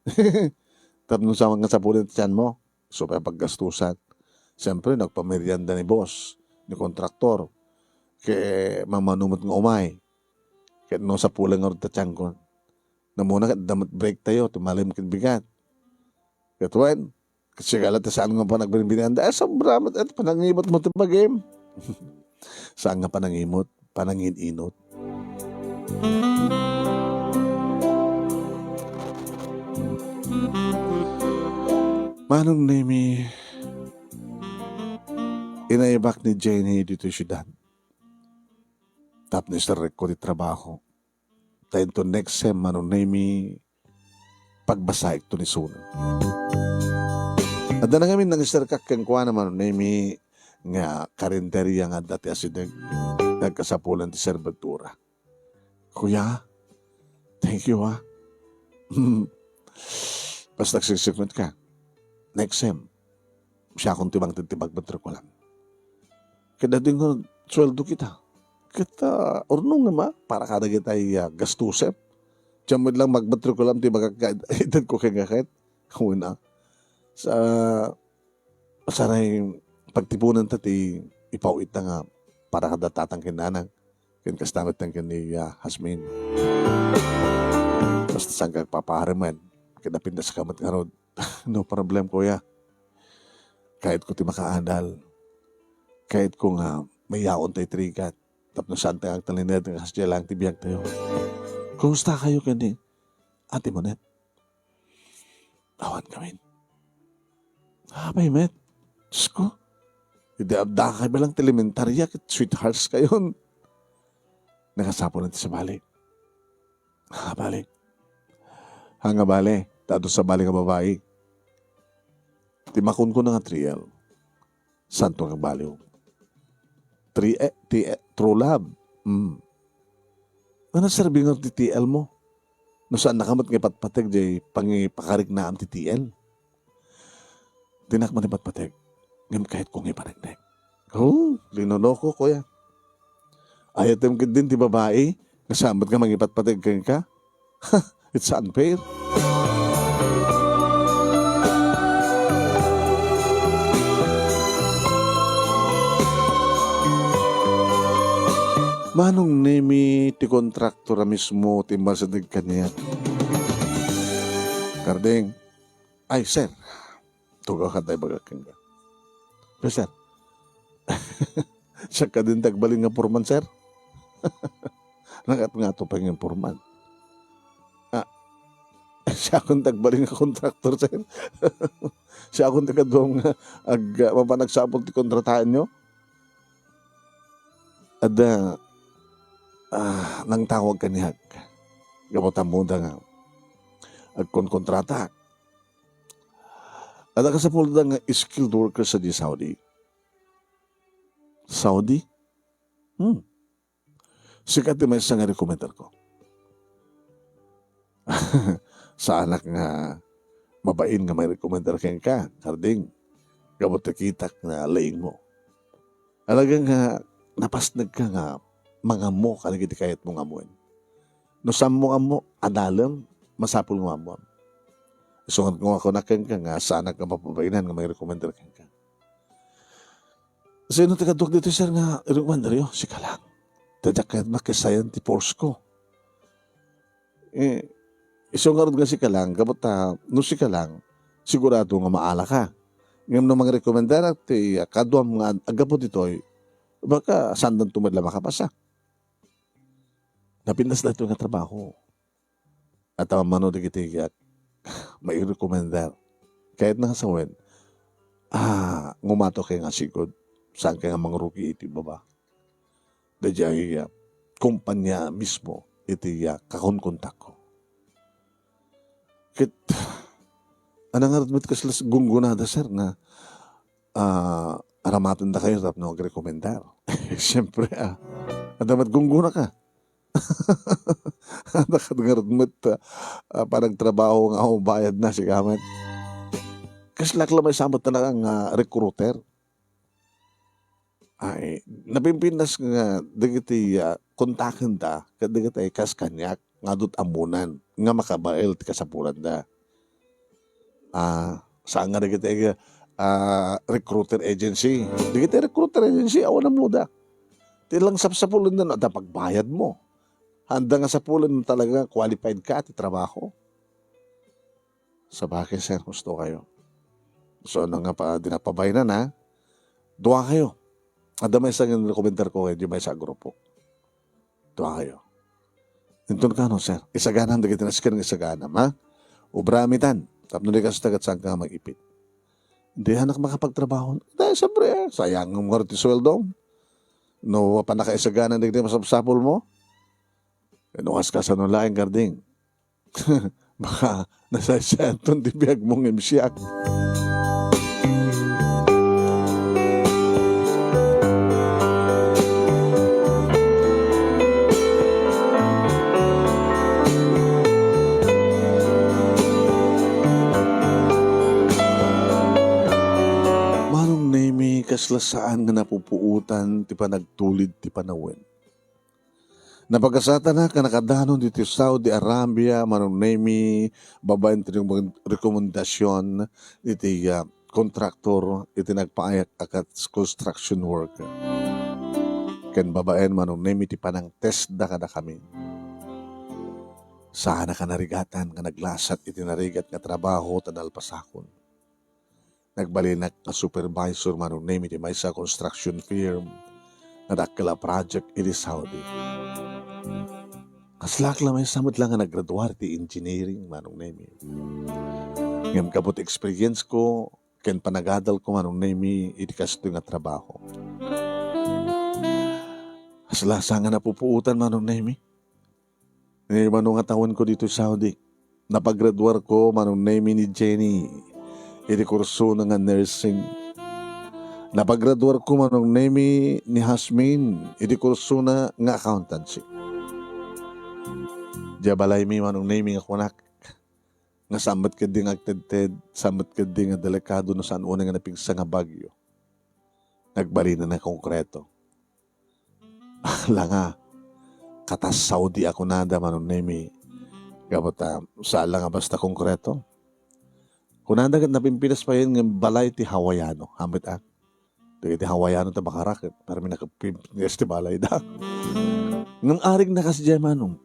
Tapno sa nga sapulen ti tianmo, isu pay paggastusan. Siyempre, nagpamerienda ni boss, ni kontraktor. Ket mamano met nga umay. Ket no sapulen ngarud ti tiankon. Namuna ket adda met break tayo, ti malem ket bigat. Ket wen, ket sigala ti saan nga panagbirbirianda, ay, sobra met, et panangimot mo ti bagim. Saan nga panangimot, panangin-inot. Manong Nemy, inaybak ni Jenny ditoy siudad. Tapno iserrekko ti trabaho. Ta into next sem, Manong Nemy, pagbasaekto ni Suna. Adda na ngamin nangiserkak kenkuana, Manong Nemy, nga karinderya nga adda ti asideg. Nagkasapulan ti serbentura. Kuya, thank you, ha. Basta agsiksiknget ka. Next sem, siakon ti mangted ti magmatrikulam. Ket adda nga sueldo kita. Ket, ah, urnongem a para kadagitay, ah, gastusem. Diak met lang magmatrikulam ti bagak nga itedko kenka ket. Kuna. Sa, saray pagtiponanta ti ipaw-itta nga para kada tatang ken nanang. Ken kasta met ken ni, ah, Jasmine. Basta saan ka agpapaari met. Ket napintas ka met ngarud. No problem, kuya. Kayatko ti makaadal. Kayatko nga mayaon tayo ti rigat. Tapno saan tayo agtalinaed nga kasdiay laeng ti biag tayo. Kumusta kayo ken ni Ate Monet? Awan kami. Apay met? Diyos ko. Idi adda kayo lang ti elementarya, ket sweethearts kayon. Nakasapul na ti sabali. Ah, bale. Ha nga bale, ta adu sabali nga babai. Ti makunkuna nga trial. Santo nga baliw. Tri-, eh, ti, eh, true love. Mm. Ano serbi nga ti T L mo? No saan nakamat nga ipatpateg jay pangipakariknaam ti T L? Dinak man ipatpateg. Ngem kayatko nga ipaneknek. Oh, linoloko, kuya. Ayatem ketdin ti babai nga saan met nga mangipatpateg kenka? It's unfair. Manong Nemi ti kontraktor a mismo ti masideg kaniak. Karding, ay, sir. Tugaw kadi ibagak kenka. Pero, sir, siak kadi ti agbalin nga foreman, sir. Nakat nga to pay nga foreman. Ah, siakon ti agbalin nga contractor, sir. Siakon ti kaduam nga ag-, mapan agsapul ti kontrataenyo. Adda, ah, nangtawag kaniak. Gapu ta ammoda nga agkonkontrataak. Adda kasapulda nga skilled worker sadiay Saudi. Saudi? Hmm. Sika ti maysa nga recommender ko. Saanak nga mabain nga mairekomendar kenka, Karding. Gapu ta kitak nga laingmo. Talaga nga napasnegka nga mangammo kadagiti kayatmo nga ammoen. No saanmo nga ammo, adalem, masapul nga ammoam. Isu nga kunak kenka nga saanak nga mapabainan nga mairekomendar kenka. Sino ti kaduak ditoy, sir, nga irekomendaryo? Sika lang. Ta diak kayat makisayan ti force ko. Eh, isu ngarud nga sika lang, gapu ta, no sika lang, sigurado nga maalaka. Ngem no mangrekomendarak ti kaduam nga ag-, aggapu ditoy, baka saandanto met la makapasa. Napintas daytoy nga trabaho. At, ah, mano dagiti, ah, mairekomendar. Kayatna nga sawen, ah, ngumato kay nga sigud, saan kay nga mangrugi iti baba. Daydiay, ah, kumpanya mismo iti, ah, kakonkontakko. Ket, ania ngarud met kasla gunggonada, sir, nga, ah, aramatendakayo tapno agrekomendar? Siempre, ah, adda met gunggonaka. Adda ket ngarud met, ah, panagtrabaho nga awan bayadna, sika met. Kaslak la maysa met talaga nga recruiter. Ay, napimpintas nga dagiti, ah, kontakenta ket dagiti kas kaniak nga adda ammonan nga makabael ti kasapulanda. Ah, saan nga dagiti, ah, recruiter agency. Dagiti recruiter agency, awan ammoda. Ti lang sapsapulenda no adda pagbayadmo. Haanda nga sapulen talaga qualified ka ti trabaho. Sabagay, sir, husto kayo. So, ano nga pa, di na pabaynan, ha? Dua kayo. Adda maysa nga rekomendar ko kayo, di maysa a grupo. Dua kayo. Inton kano, sir, isaganam dagiti nasken nga isaganam, ha? Ubramitan. Tapno di ka sa tagat saan ka mag-ipit. Di anak makapagtrabaho. Dahil, siyempre, eh, sayang mo nga ti sweldo. No, panakaisaganan dagiti masapsapul mo. Ano kas kasano laeng, Karding? Baka nasaysayanton ti biag mo ngem siak. Manong Nemi, kasla saan nga napupuotan ti panagtulid ti panawen. Napagasatanak a nakadanon ditoy Saudi Arabia, Manong Nemi, babaen ti rekomen-, rekomendasion iti, ah, kontraktor iti nagpaayat a kat-, construction worker. Ken babaen, Manong Nemi, ti panangtestda kadakami. Saanak a narigatan nga naglasat iti narigat nga trabaho ta nalpasakon. Nagbalinak nga supervisor, Manong Nemi, ti maysa a construction firm nga dakkel a project iti Saudi. Kaslak la maysa met la nga naggraduar ti engineering, Manong Nemi. Ngem gapu ti experience ko ken panagadal ko, Manong Nemi, iti kastoy nga trabaho. Kasla saan nga napupuotan, Manong Nemi. Ni mano nga tawenko ditoy Saudi. Napagraduar ko, Manong Nemi, ni Jenny iti kursona nga nursing. Napagraduar ko, Manong Nemi, ni Hasmin iti kursona nga accountancy. Diay balaymi, Manong Nemi, nga kunak, nga saan met ketdi nga agtedted, saan met ketdi nga delikado no saan unay nga napigsa nga bagyo. Nagbalina nga konkreto. Ala nga, kata Saudi a kunada, Manong Nemi. Gapu ta, saan la nga basta konkreto. Kunada ket napimpinas payen nga balay ti Hawaiano. Hamet a. Dagiti Hawaiano ta bakara ket, parang nakapimpinas ti balayda. Ngem arig na kasdiay, Manong.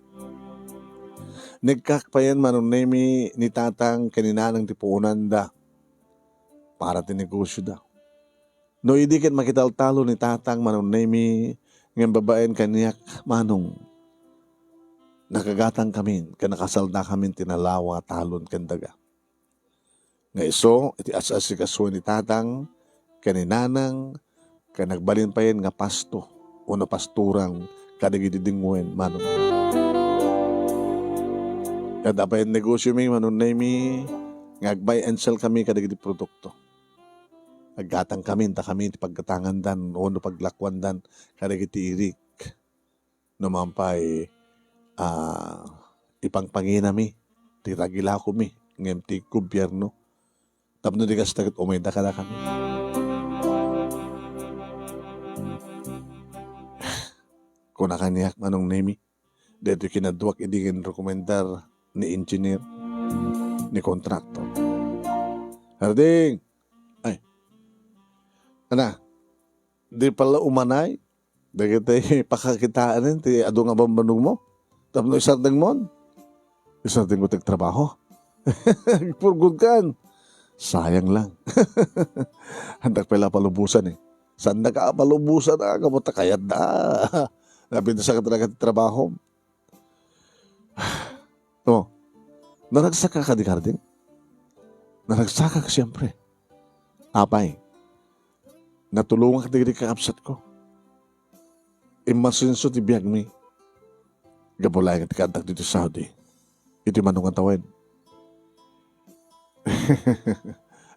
Nagkak payen, Manong Nemi, ni Tatang ken ni Nanang ti puonanda. para ti negosioda. No idi ket makitaltalon ni Tatang Manong Nemi, ngem babaen kaniak, Manong, nakagatangkamin ken nakasaldakamin ti nalawa talon ken daga. Nga isu iti as-asikasuen ni Tatang ken ni Nanang, ken nagbalin payen nga pasto wenno pastoran kadagiti dinguen, Manong. Ket apay negosiomi, Manong Nemi, nga ag-buy and sell kami kadagiti produkto. Aggatangkami, inta kami ti paggatangandan wenno paglakuandan kadagiti irik. No man pay, ah, ipangpanginami ti ragilakomi ngem ti gobierno tapno di kasta ket umayda kadakami. Kuna kaniak, Manong Nemi, daytoy kinaduak idi ken rekomendar ni engineer, ni kontraktor. Harding! Ay. Ana, di pala umanay dagiti pakakitaanen ti adu nga bambanogmo tapno isardengmon. Isardengmo ti agtrabaho. Agpurgod kan. Sayang lang. Handak pay la palubosan eh. Saan da ka palubosan, ah, gapu ta kayat da. Napinsa ka talaga ti trabaho. Oh, naragsaka kadi, Harding? Naragsakak, siyempre. Apay, natulongak dagiti kakabsatko. Immasenso ti biagmi. Gapu laeng ti kaaddak ditoy Saudi. Iti mano nga tawen.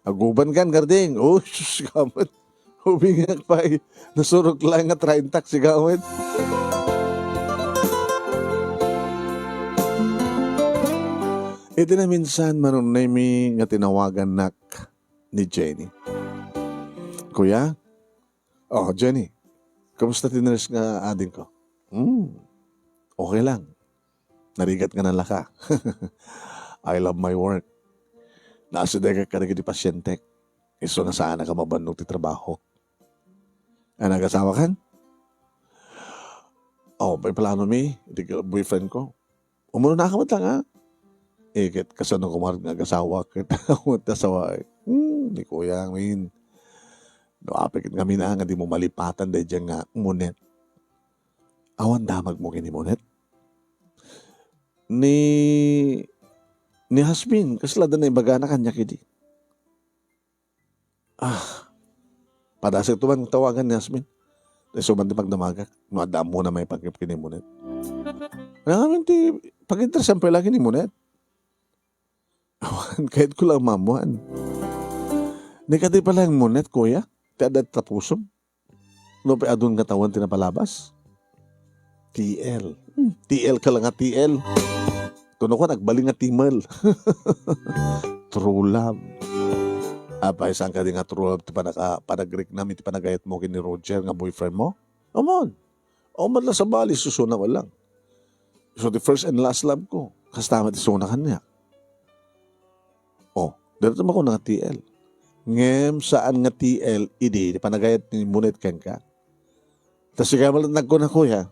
Aguban kan, Harding. Oh, sus, gamet. Ubingak pay. Nasurok laeng nga traintak si gamet. Iti naminsan, Manong Nemi, nga tinawagannak ni Jenny. Kuya? Oh, Jenny, kumusta ti nurse nga adingko? Hmm, okay lang. Narigat nga nalaka. I love my work. Naasidegak kadagiti pasientek. Isu nga saanak a mabannog ti trabaho. A, nagasawa kan? Oh, may plano mi, iti boyfriend ko. Umuna ka met lang, ha? Eh, ket kasano koma nga agasawa ket awan ti asawa, eh. Hmm, ni Kuya Amin. No, apay ket ngamin a nga dimo malipatan daydiay nga Monet. Awan damagmo ken ni Monet? Ni, ni Hasmin, kasla da naibagana kaniak idi. Ah, padasek to man tawagan ni Yasmin. Isu man ti pagdamagak, no adda ammona maipanggep ken ni Monet. Ngamin ti pag-interesan pay la ken ni Monet. Awan, kayatko lang maammoan. Ni kadi pay la ni Monet, kuya, ti adda ti tapusom. No pay adun nga tawen ti napalabas. T L. Hmm, T L ka lang nga T L. Kuno ko, nagbalin nga T M L. True love. Apay, saan kadi nga true love ti panaka-, panagriknam iti panagayatmo ken ni Roger nga boyfriend mo? Ammon. Awan la sabali, isusuna man lang. So, the first and last love ko. Kasta met isuna kaniak. Oh, dayta makuna nga T L. Ngem saan nga T L idi ti panagayat ni Monet kenka. Ta sika met nagkuna, kuya,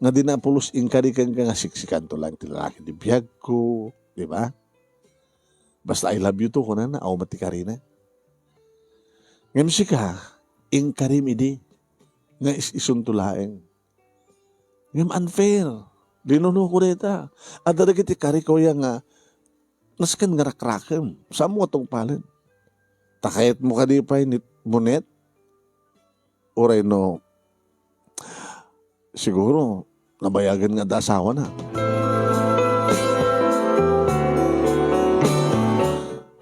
nga dina pulos inkari kenka nga siksikanto lang ti lalaki ti biagko, di ba? Basta, "I love you too," kunana, awan met ti karina. Ngem sika, inkarim idi nga is-isunto laeng. Ngem unfair. Linunoko dayta. Adda dagiti kari, kuya, nga nasken nga rakrakem. Saanmo nga tungpalen? Ta kayatmo kadi pay ni Monet? Uray no, siguro, nabayagen nga adda asawana.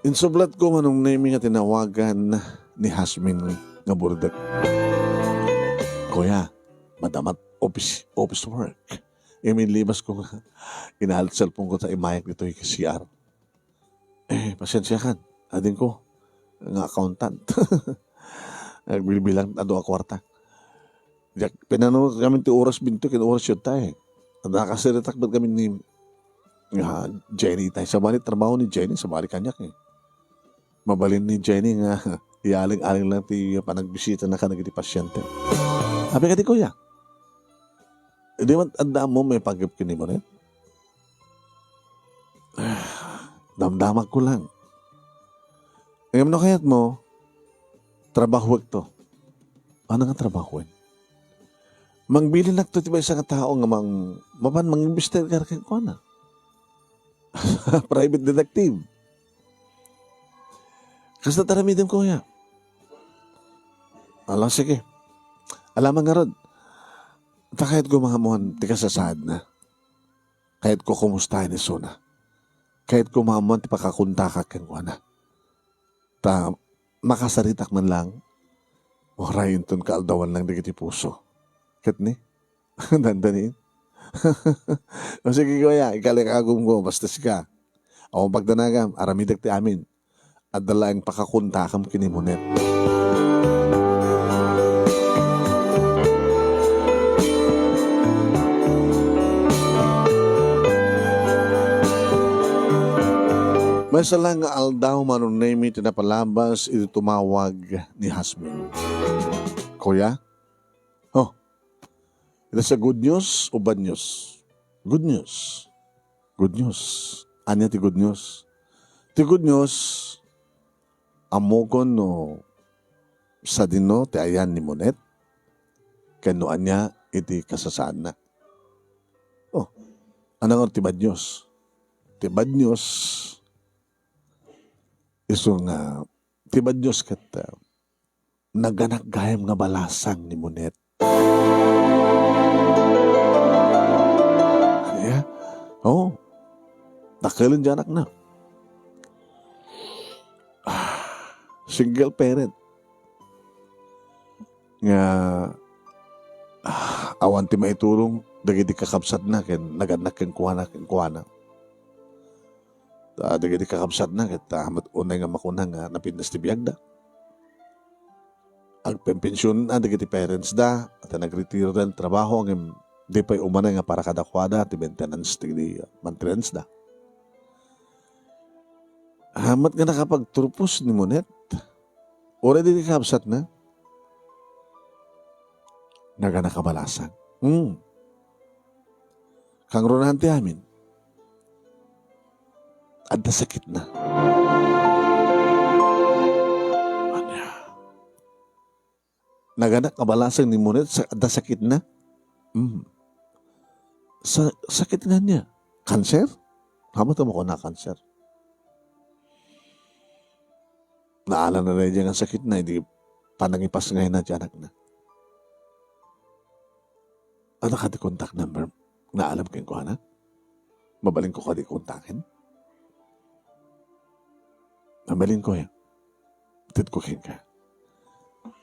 Insublatko, Manong Nemi, nga tinawagan ni Hasmin nga burdek. Kuya, madama ti office, office work. Iminlibas ko nga, inalit cellphone ko ta imayak ditoy C R. Eh, pasensiakan, adingko nga accountant. Nagbilbilang adu a kuarta. Diak, pinanunot kami ti oras binti ken oras siedta eh. Nakasiritak met kami ni, nga, Jenny itay. Sabali trabaho ni Jenny, sabali kaniak eh. Mabalin ni Jenny nga ialing-aling lang ti panagbisitana kadagiti pasiente. Apay kadi, kuya, di man adda ammom maipanggep ken ni Monet? Damdamagko lang. Ngem no kayatmo, Trabahoek to. Ano nga trabahoen? Mangbilinnak to ti maysa nga tao nga mang-, mapan mangimbestigar kenkuana. Private detective. Kasta taramidem, kuya. Ala, sige. Alaman ngarud, ta kayatko nga ammoan ti kasasaadna. Kayatko kumustaen isuna. Kayatko nga ammoan ti pakakontakak kenkuana. Ta makasaritak man lang, uray inton kaaldawan lang dagiti puso. Ket ni? Dandani? O sige, kuya, ikalikagumko, basta sika. Awan pagdanagam, aramidek ti amin. Adda laeng pakakontakam ken ni Monet. Maysa lang nga aldaw, Mano Nemi, ti napalabas iti tumawag ni Jasmine. Kuya? Oh, ita sa good news o bad news? Good news. Good news. Ania ti good news? Ti good news, ammokon no sadino ti ayan ni Monet, ken no ania iti kasasaadna. Oh, ania ngarud ti bad news? Ti bad news, isu nga, ti bad news ket, ah, naganak gayam nga balasang ni Monet. Ania? Oo. Dakelen ti anakna. Ah, single parent. Nga, ah, awan ti maitulong dagiti kakabsatna ken naganak kenkuana, kenkuana. Ta dagiti kakabsatna ket, ah, met unay nga makuna nga napintas ti biagda. Agpenpensionna dagiti parents da, ta nagretiro da ti trabaho, ngem di pay umanay nga para kadakuada ti maintenance ti maintenance da. Ah, met nga nakapagturpos ni Monet, uray dagiti kakabsatna, naganak a balasang. Hmm. Kangrunaan ti amin, adda sakitna. Ania? Naganak a balasang ni Monet sa, adda sakitna? Mm. Sa, sakit nga ania? Kanser? Hamat a makuna kanser. Naalanna daydiay nga sakitna, idi panangipasngayna ti anakna. Adda kadi contact number nga alam kenkuana? Mabalinko kadi kontaken? Mabalinko, eh. Itedko kenka.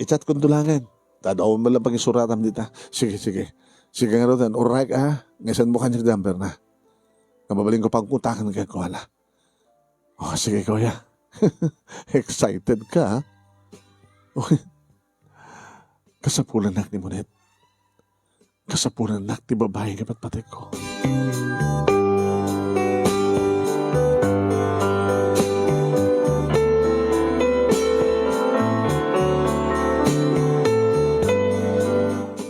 I-chat ko dulagan. Ta adda man lang pangisuratna dita. Sige, sige. Sige ngaruden, uray, ah. Nga isanmo kaniak ti number na. Nga mabalinko pagkontaken kenkuana. Oh, sige, kuya. Excited ka, ah. Uy, kasapulannak ni Monet. Kasapulannak ti babai nga patpategko.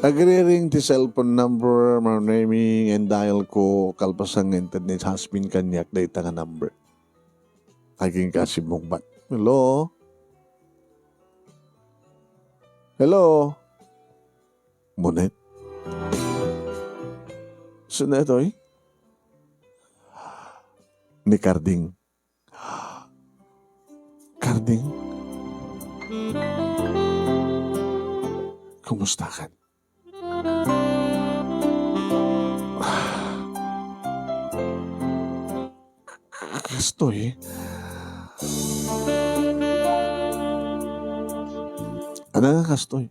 Agriring ti cellphone number, Mano Nemi, and dial ko, kalpasan nga inted ni Jasmine kaniak dayta nga number. Agingga simmungbat. Hello? Hello? Monet? Sino itoy? Ni Carding. Carding? Kumusta ka? Kastoy. Ano nga kastoy?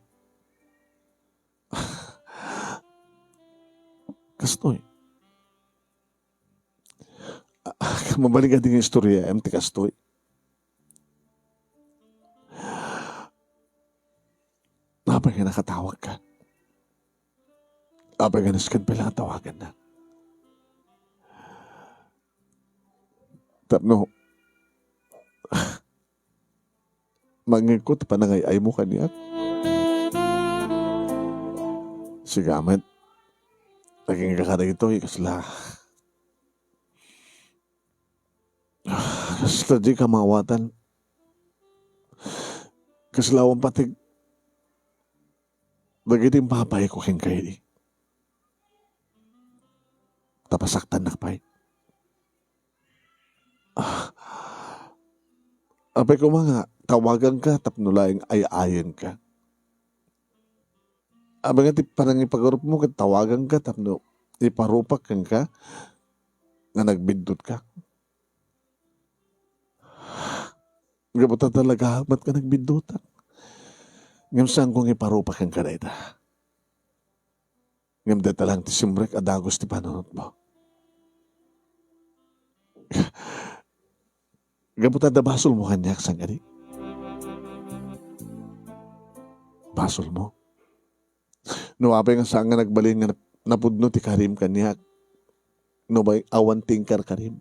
Kastoy. Ah, mabalin nga di nga istorya, em, ti kastoy. Apay nga nakatawag ka? Apay nga nasken pala nga tawagan na? Tapno, mangngegko ti panangay-aymo kaniak. Sigamet, agingga kadagitoy, kasla, kasla di ka maawatan. Kasla awan pati dagiti mapayko kenka idi. Ta pasaktannak pay. Ah, apay koma nga tawaganka tapno laeng ay-ayenka. Apay nga ti panangipagarupmo ket tawaganka tapno iparupak kenka nga nagbiddutka. Gapu ta talaga met nga nagbiddutak. Ngem saanko nga iparupak kenka dayta. Ngem dayta lang ti simrek a dagus ti panunotmo. Gapu ta adda basolmo kaniak, saan kadi? Basolmo. No apay nga saan nga nagbalin nga nap-, napudno ti karim kaniak, no bay-, awan ti inkarkarim.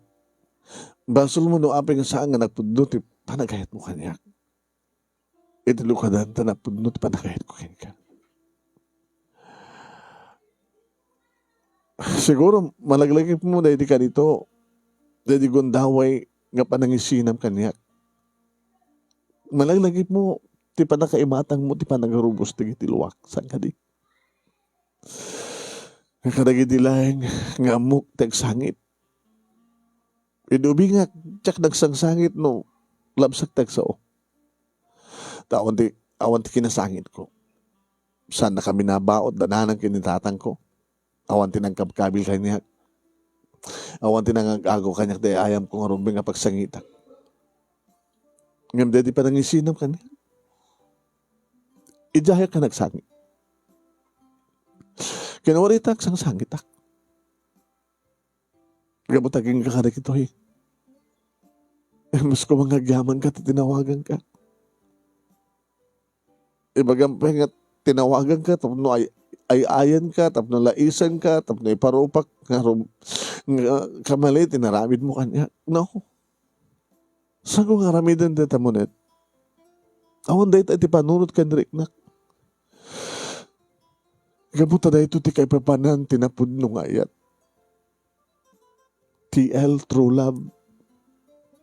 Basolmo no apay nga saan nga napudno ti panagayatmo kaniak. Iti lukadan ta napudno ti panagayatko kenka. Siguro, malaglagipmo daydi kanito, daydi gundaway nga panangisinam kaniak. Malaglagipmo ti pannakaimatangmo ti panagarubos dagiti luak, saan kadi? Nga kadagidi laeng nga ammok ti agsangit. Idi ubingak, diak nagsangsangit no labsak ti agsao. Ta awan ti, awan ti kinasangitko. Saannaka binabaut, dananan ken ni tatangko. Awan ti nangkabkabil kaniak. Awan ti nangag-agaw kaniak ti ay-ayamko nga rumbeng a pagsangitak. Ngem daydi panangisinam kaniak, idiayak nga nagsangit. Kinawaritak, sangsangitak. Gapu ta agingga kadagitoy. Mas koma nga agyamanka ti tinawaganka. Ibagam pay nga tinawaganka tapno ay-, ay-ayanka, tapno laisanka, tapno iparupak nga rum-, nga kamali ti naramidmo kaniak. No. Saanko nga aramiden dayta, Monet? Awan dayta iti panunot ken riknak. Gapu ta daytoy ti kaipapanan ti napudno nga ayat. T L, true love.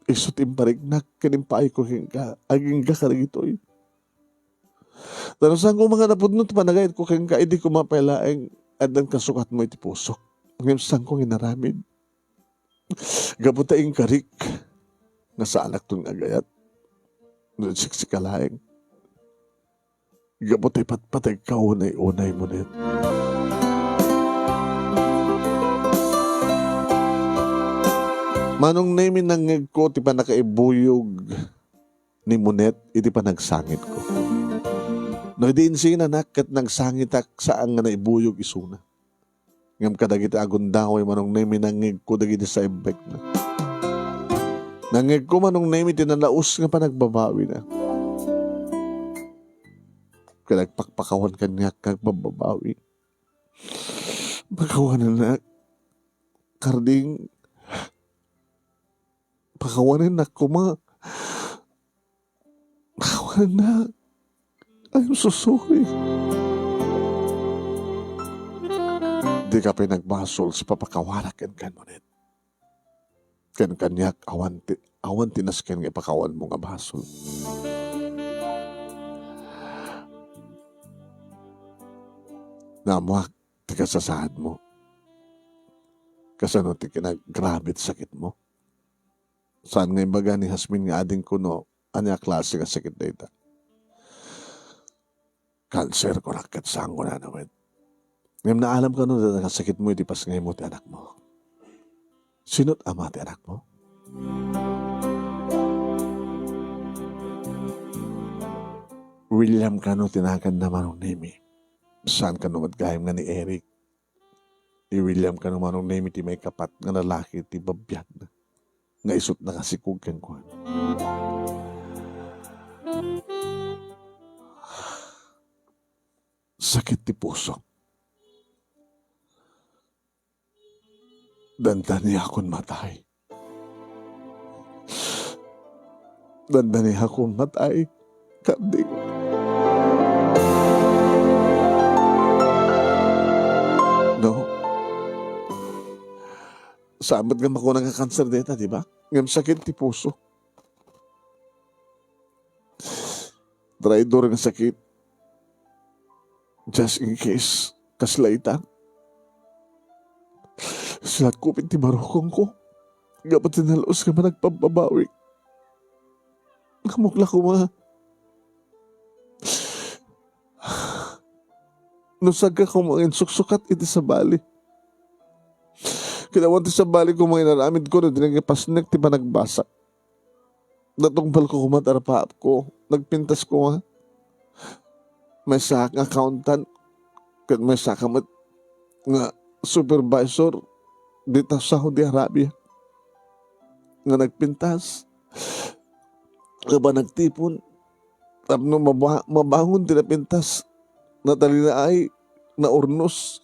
Isu ti impariknak ken impaayko kenka, agingga kadagitoy. Ta no saanko nga napudno ti panagayatko kenka, idi koma pay laeng addan kasukatmo iti pusok. Ngem saanko nga inaramid. Gapu ta inkarik nga saanakton nga agayat. No siksika laeng. Gapu ta ipatpategka unay-unay, Monet. Manong Nemi, nangngegko ti pannakaibuyog ni Monet iti panagsangitko. No idi insinanak ket nagsangitak, saan nga naibuyog isuna. Ngem kadagiti agundaway, Manong Nemi, nangngegko dagiti side effect na. Nangngegko, Manong Nemi, ti nalaus nga panagbabawina. Ket agpakpakawan kaniak nga agbababawi. Pakawanennak, Karding. Pakawanennak koma. Pakawanennak. I'm so sorry. Dika pay nagbasol sa papakawanak kenka, Monet. Ken kaniak, awan ti, awan ti nasken nga ipakawanmo nga basol. Naammoak ti kasasaadmo. Kasano ti kinagrabe ti sakitmo? Saan nga ibaga ni Jasmine nga adingko no ania a klase nga sakit dayta. Cancer, kunak, ket saanko nanawet. Ngem naalam kano dayta nga sakitmo iti pasngaymo ti anakmo. Sino't ama ti anakmo? William kano ti naganna, Manong Nemi. Saan kano met gayam nga ni Eric. Ni William kano, Manong Nemi, ti maikapat nga lalaki ti babiagna nga isu't nakasikog kenkuana. Sakit ti puso. Dandaniakon matay. Dandaniakon matay, Karding. No? Saan met nga makuna nga kanser dayta, di ba? Ngem sakit ti puso. traidor nga sakit. Just in case, kasla ita. Silatkupin ti barukongko. Gapu ti nalus nga managpabbabawi. Namukla koma. No saan ka koma nga insuksukat iti sabali. Kinawan ti sabali koma nga inaramidko no di nangipasnek ti panagbasak. Natungpalko koma ti arapaapko. Nagpintasko nga. Maysaak nga accountant. Ket maysaka met nga supervisor dita Saudi Arabia. Nga nagpintas. Nga ba nagtipon. Tapno maba-, mabangon ti napintas. Natalinaay, naurnos.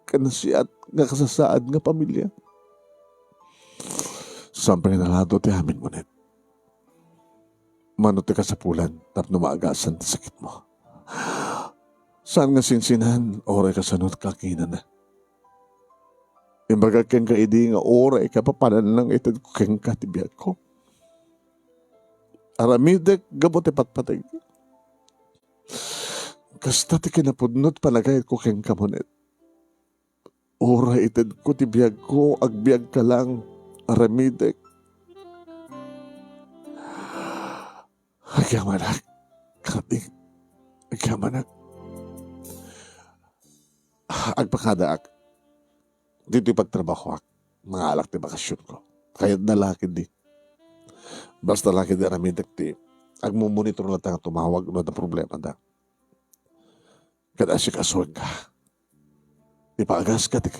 Ken nasiat nga kasasaad nga pamilya. Saan pay nga nalado ti amin, Monet. Mano ti kasapulan tapno maagasan ti sakitmo. Saan nga sinsinan, uray kasano ka kinana. Imbagak kenka idi nga uray kapapanan lang itedko kenka ti biagko. Aramidek gapu ti patpateg. Kasta ti kinapudno ti panagayatko kenka, Monet. Uray itedko ti biagko, agbiagka lang, aramidek. Agyamanak, Karding. Agyamanak. Agpakadaak. Ditoy pagtrabahoak, mangaalak ti bakasionko. Kayatna la ketdi. Basta la ketdi aramidek ti agmumonitor latta nga tumawag no adda problemada. Ket asikasuenka. Ipaagaska ti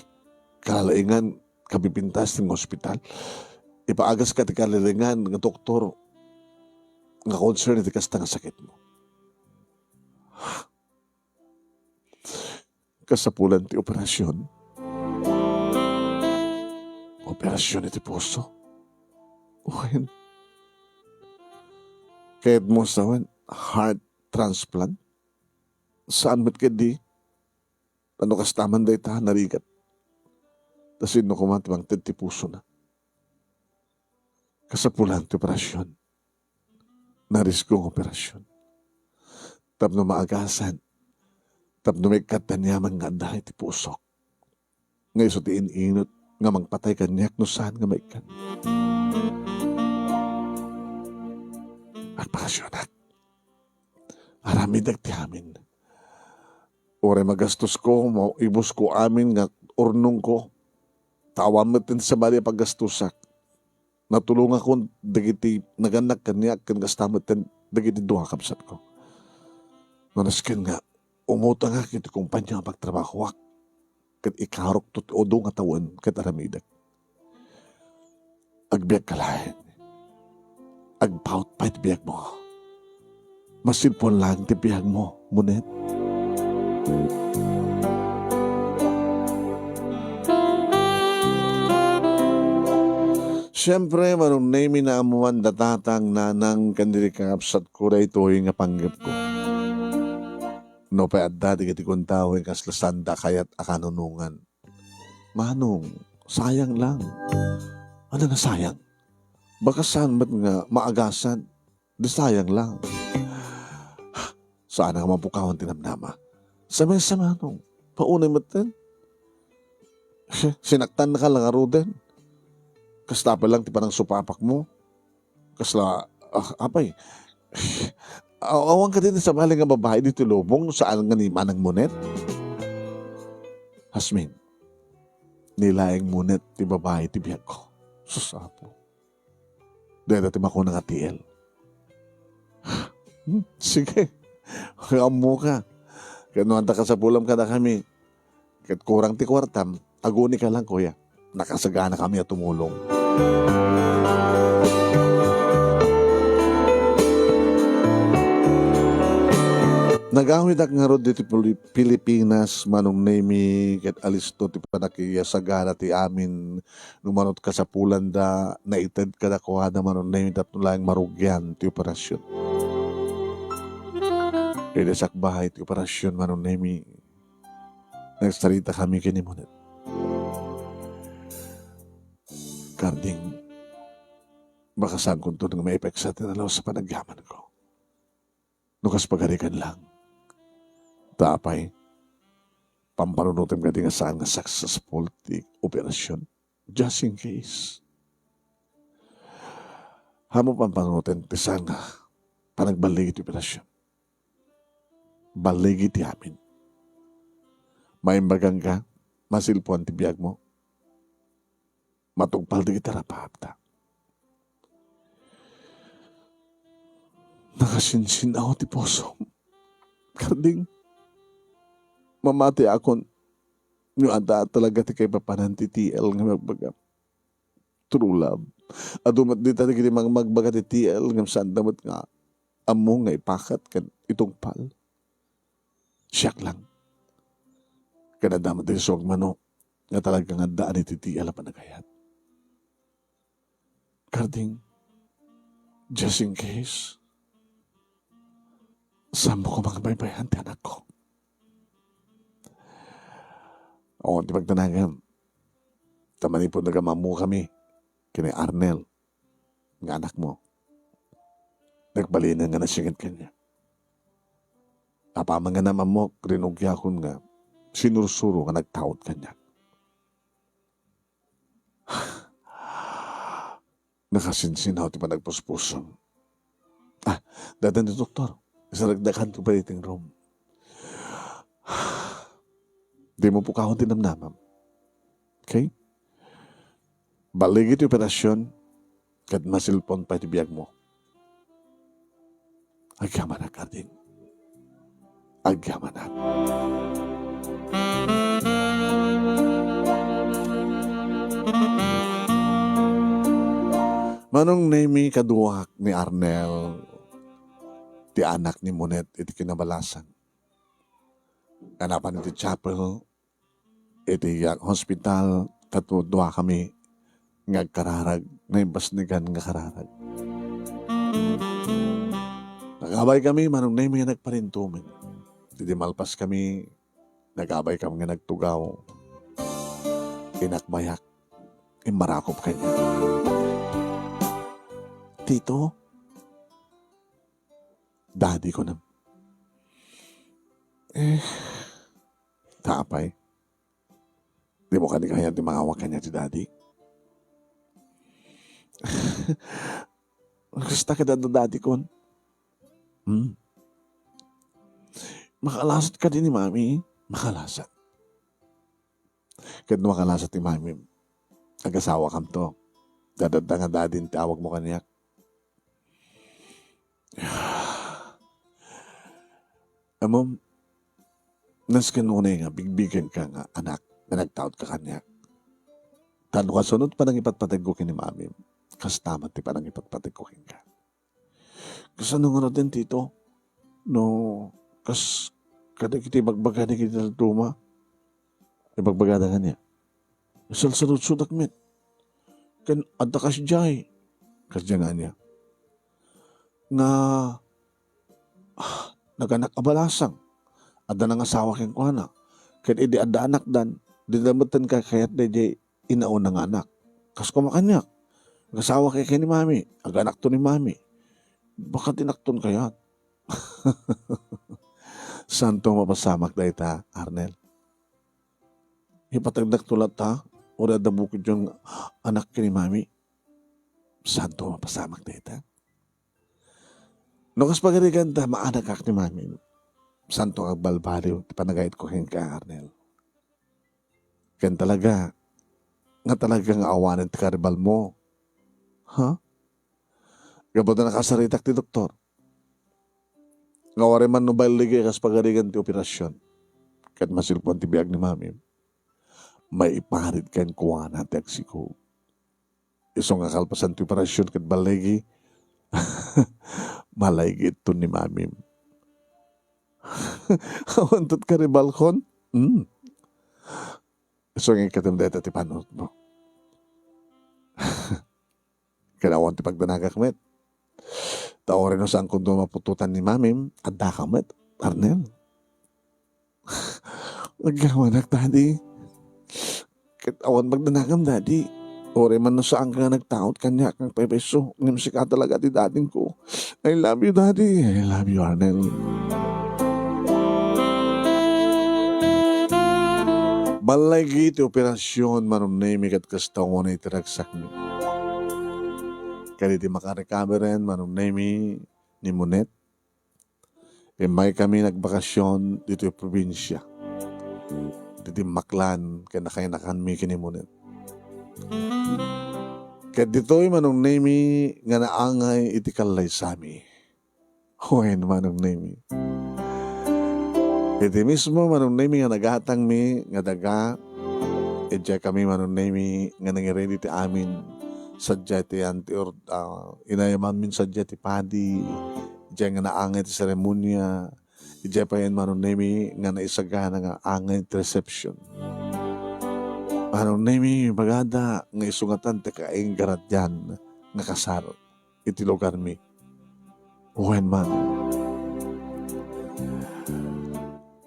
kalalaingan kabibintas ti ospital. Ipaagaska ti kalalaingan nga doktor nga concern iti kasta nga sakitmo. Kasapulan ti operasion. Operasion iti puso. Wen. Kayatmo sawen, heart transplant? Saan met ketdi? Ano kasta man dayta, narigat. Ta sino koma ti mangted ti pusona? Kasapulan ti operasion. Narisko nga operasion. Tapno maagasan. Tapno maikkat ti aniaman nga adda iti pusok. Nga isu ti in-inut nga mangpatay kaniak no saan nga maikkan. Agpakasionak. Aramidek ti amin. Uray magastosko, maibusko amin nga urnongko. Ta awan met ti sabali a paggastosak. Natulongakon dagiti nagannak kaniak ken kasta met dagiti dua a kabsatko. Manasken nga umutangak iti kompania a pagtrabahoak ket ikarokto ti udo nga tawen ket aramidek. Agbiagka laeng. Agpaut pay ti biagmo. Masidpuan laeng ti biagmo, Monet. Siempre, Manong Nemy, naammuan da tatang, nanang, ken dagiti kakabsatko daytoy nga panggepko. No pay adda dagiti kuntawen kasla saanda kayat a kanunongan. Manong, sayang lang. Ano nga sayang? Baka saan met nga maagasan, di sayang lang. Saan nga mapukawan ti namnama? Sa mesa, Manong. Paunay met ten. Sinaktan na ka lang, aruden. Kasta pa lang ti panangsupapak mo. Kasla, ah, apay, aw-, awan kadi ti sabali nga babai ditoy lubong no saan nga ni Manang Monet? Hasmin, ni laeng Monet ti babai ti biagko. Sus, Apo. Dayta ti makuna nga tiil. Hmm, sige. Ammoka. Ket no adda kasapulam kadakami, ket kurang ti kuartam, agunika lang, kuya. Nakasaganakami a tumulong. Nagawidak ngarud ditoy Pili-, Pilipinas, Manong Nemy, ket alisto ti pannakasagana ti amin. No manut kasapulanda, naited kadakuada, Manong Nemy, tapno laeng marugian ti operasion. Idi sakbay ti operasion, Manong Nemy, nagsaritakami ken ni Monet. Karding, baka saankonto nga maipeksa ti nalus a panagyamanko. No kas pagarigan lang. Ta apay, pampanunotem kadi nga saan nga successful ti operasyon? Just in case. Ammom pampanunoten ti saan nga panagballigi ti operasyon? Balligi ti amin. Maimbagangka, masilpuan ti biagmo. Matungpal dagiti rapaapta. Nakasinsin-aw ti pusom. Karding, mamatiakon no adda talaga ti kaipapanan ti T L nga ibagbagam. True love. Adu met dita dagiti mangmagbaga ti T L ngem saanda met nga ammo nga ipakat ken itungpal. Siak lang. Ken adda met dagiti suagmano nga talaga nga addaan iti T L a panagayat. Karding, just in case, saanmo koma nga baybay-an ti anakko? Oo, ti pagdanagam. Ta manipud nagam-ammokami ken ni Arnel nga anakmo, nagbalinen nga nasinged kaniak. Apaman nga nam-ammok, rinugiakon nga sinursuro nga nagtaud kaniak. Nakasinsin-aw ti panagpuspusom. Ah, dayta ni doktor. Isarakdakan ko pa iting room. Dimo pukawan ti namnamam. Okay? Balligi ti operasyon, ket masilpuan pay ti biagmo. Agyamanak, Karding. Agyamanak. Manong Nemi, kaduak ni Arnel, ti anak ni Monet iti kinabalasang. Kanapan iti chapel, iti hospital, ket duakami nga agkararag, naibasnegan nga kararag. Nakabaykami, Manong Nemi, nga nagparintumeng. Idi malpaskami, nakabaykami nga nagtugaw. Inakbayak, immarakop kaniak. "Tito?" "Daddy," kunam. Eh, ta apay? Dimo kadi kayat ti mangawag kaniak ti daddy? Kasta kadi a daddy kon? Hmm? Makalasat kadi ni mami? Makalasat. Ket no makalasat ni mami, agasawakamto. Dadadda nga daddy ti awagmo kaniak. Ammom, nasken unay nga bigbigenka nga anak nga nagtaudka kaniak. Ta no kasunod panangipatpategko ken ni mami, kasta met ti panangipatpategko kenka. Kasano ngaruden, Tito? No kas kadagiti ibagbagana iti dadduma, ibagbagada kaniak. Salsaludsodak met. Ken adda kasdiay. Kasdiay nga ania? Nga, ah, naganak a balasang. Adda nangasawa kenkuana. Ken idi adda anakdan, dida metten kakayat daydiay inauna nga anak. Kas koma kaniak, agasawa kay ken ni mami, aganakto ni mami. Baka dinakton kayat. Santo mapasamak dayta, Arnel. Ipatagdakto latta, uray adda bukidyon nga anak ken ni mami. Santo mapasamak dayta. No kas pagarigan ta, maanakak ni mami. Santo nga agbalbaliw ti panagayatko kenka, Arnel. Ken talaga, nga talaga nga awanen ti karibalmo. Ha? Gapu ta nakasaritak ti doktor. Nga uray man no balligi kas pagarigan ti operasyon, ket masilpuan ti biag ni mami, maiparit kenkuana ti agsiko. Isu nga kalpasan ti operasyon ket balligi, malaygiton ni mamim. Awan ket karibalkon? Hmm. Isu nga ikkatem dayta ti panunotmo. Ken awan ti pagdanagak met. Ta uray no saanko maputotan ni mamim, addaka met, Arnel. Agyamanak, Daddy. Ket awan pagdanagam, Daddy. Uray man no saanka nga nagtaud kaniak nga paypayso, ngem sika talaga ti dadingko. I love you, Daddy. I love you, Arnel. Ballay giti operasyon, Manong Nemi, ket kasta unay ti ragsakmi. Ket iti makarecover-en, Manong Nemi, ni Monet, immaykami nagbakasyon ditoy probinsia. Iti dimmaklan ken nakainakanmi ken ni Monet. Ket ditoy, Manong Nemi, nga naangay iti kallaysami. Wen, Manong Nemi. Iti mismo, Manong Nemi, nga nagatangmi nga daga, idiay kami, Manong Nemi, nga nangiredi ti amin. Sadiay ti anti-, or, ah, inayamanmin sadiay ti padi, idiay nga naangay ti seremonia, idiay payen, Manong Nemi, nga naisagana nga angay ti reception. Manong Nemi, bagada nga isungatan ti kainggaradian nga kasar iti lugarmi. Wen man.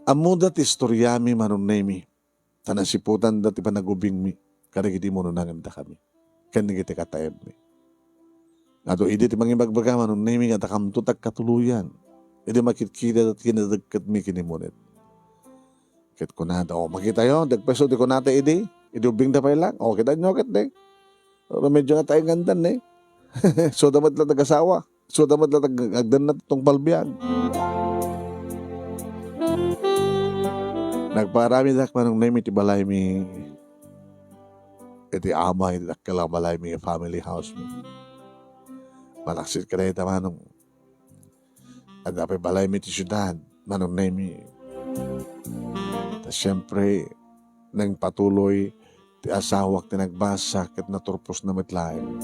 Ammoda ti istoriami, Manong Nemi, ta nasiputanda ti panagubingmi kadagiti imunona ngem dakami, ken dagiti kataemmi. Adu idi ti mangibagbaga, Manong Nemi, nga dakamto ti agkatuloyan idi makitkita ti kinadagketmi ken ni Monet. Ket kunada, "O, makitayo, dagpayso ti kunata idi, idi ubingda pay lang. O, kitaenyo ketdi. Pero medyo nataengandan, eh." Isuda met la ti agasawa. Isuda met la ti ag-, agdanna ti tungpal biag. Nagparamidak, Manong Nemi, ti balaymi iti amay ti dakkel a balaymi, family house mi. Malaksid kadayta, Manong. Adda pay balaymi ti siudad, Manong Nemi. Ta siempre, nagpatuloy ti asawak ti nagbasa ket naturposna met laeng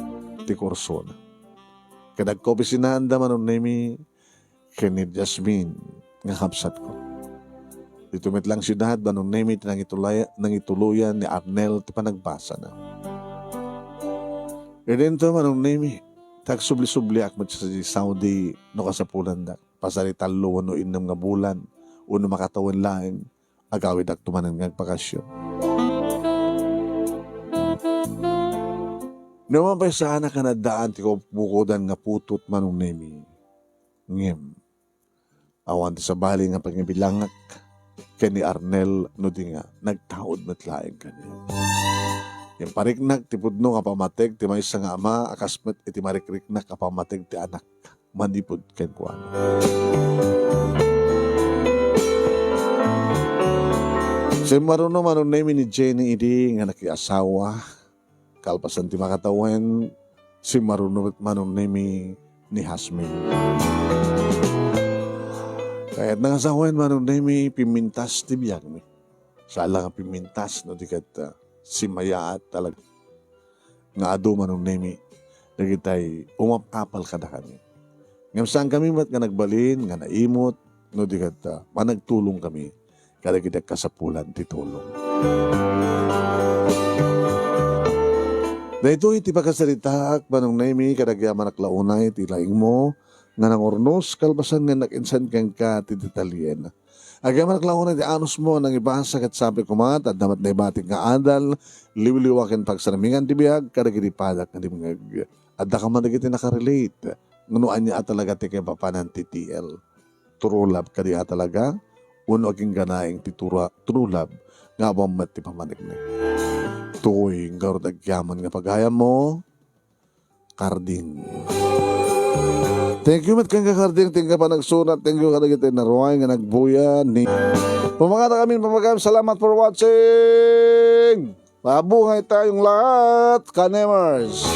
ti kursona. Ket agkaopisinaanda, Manong Nemi, ken ni Jasmine nga kabsatko. Ditoy met lang siudad, Manong Nemi, ti nangitulay-, nangituloyan ni Arnel ti panagbasana. Idinto, Manong Nemi, ti agsubli-subliak met sadiay Saudi no kasapulandak. Pasar iti tallo wenno innem nga bulan, wenno makatawen laeng, agawidakto manen nga agbakasyon. No man pay saanak a naaddaan ti kabukodan nga putot, Manong Nemi, ngem awan ti sabali nga pangibilangak ken ni Arnel no di nga nagtaud met laeng kaniak. Impariknak ti pudno nga pammateg ti maysa nga ama a kas met iti marikriknak a pammateg ti anak manipud kenkuana. Simmaruno, Manong Nemi, ni Jenny idi nga nakiasawa. Kalpasan ti makatawen, simmaruno met, Manong Nemi, ni Jasmine. Kayatna nga sawen, Manong Nemi, pimmintas ti biagmi. Saan la nga pimmintas no di ket, ah, simmayaat talaga nga adu, Manong Nemi, dagitay umap-apal kadakami. Ngem saankami met nga nagbalin nga naimot no di ket, ah, managtulongkami kadagiti agkasapulan ti tulong. Daytoy ti pakasaritaak, Manong Nemi, kadagiti amanak la unay ti laingmo nga nangurnos kalpasan nga nakinsan kenka ti detalyen. Agyamanak la unay ti anusmo a nangibasa ket sapay koma ta adda met naibatik nga adal, liwliwa ken pagsarmingan ti biag kadagiti padak nga dimngeg. Adda koma dagiti nakarelate. Ngem no ania a talaga ti kaipapanan ti T L? True love kadi a talaga? Wenno agingga laeng ti tura-, true love nga awan met ti pammaneknek? Toy, ngarud agyaman nga pagayammo, Karding. Thank you met kenka, Karding. Thank you panagsurat. Thank you kadagiti naruay nga nagbuya ni. Pumangada kami, papagayam. Salamat for watching. Mabuhay tayong lahat, Kanemers.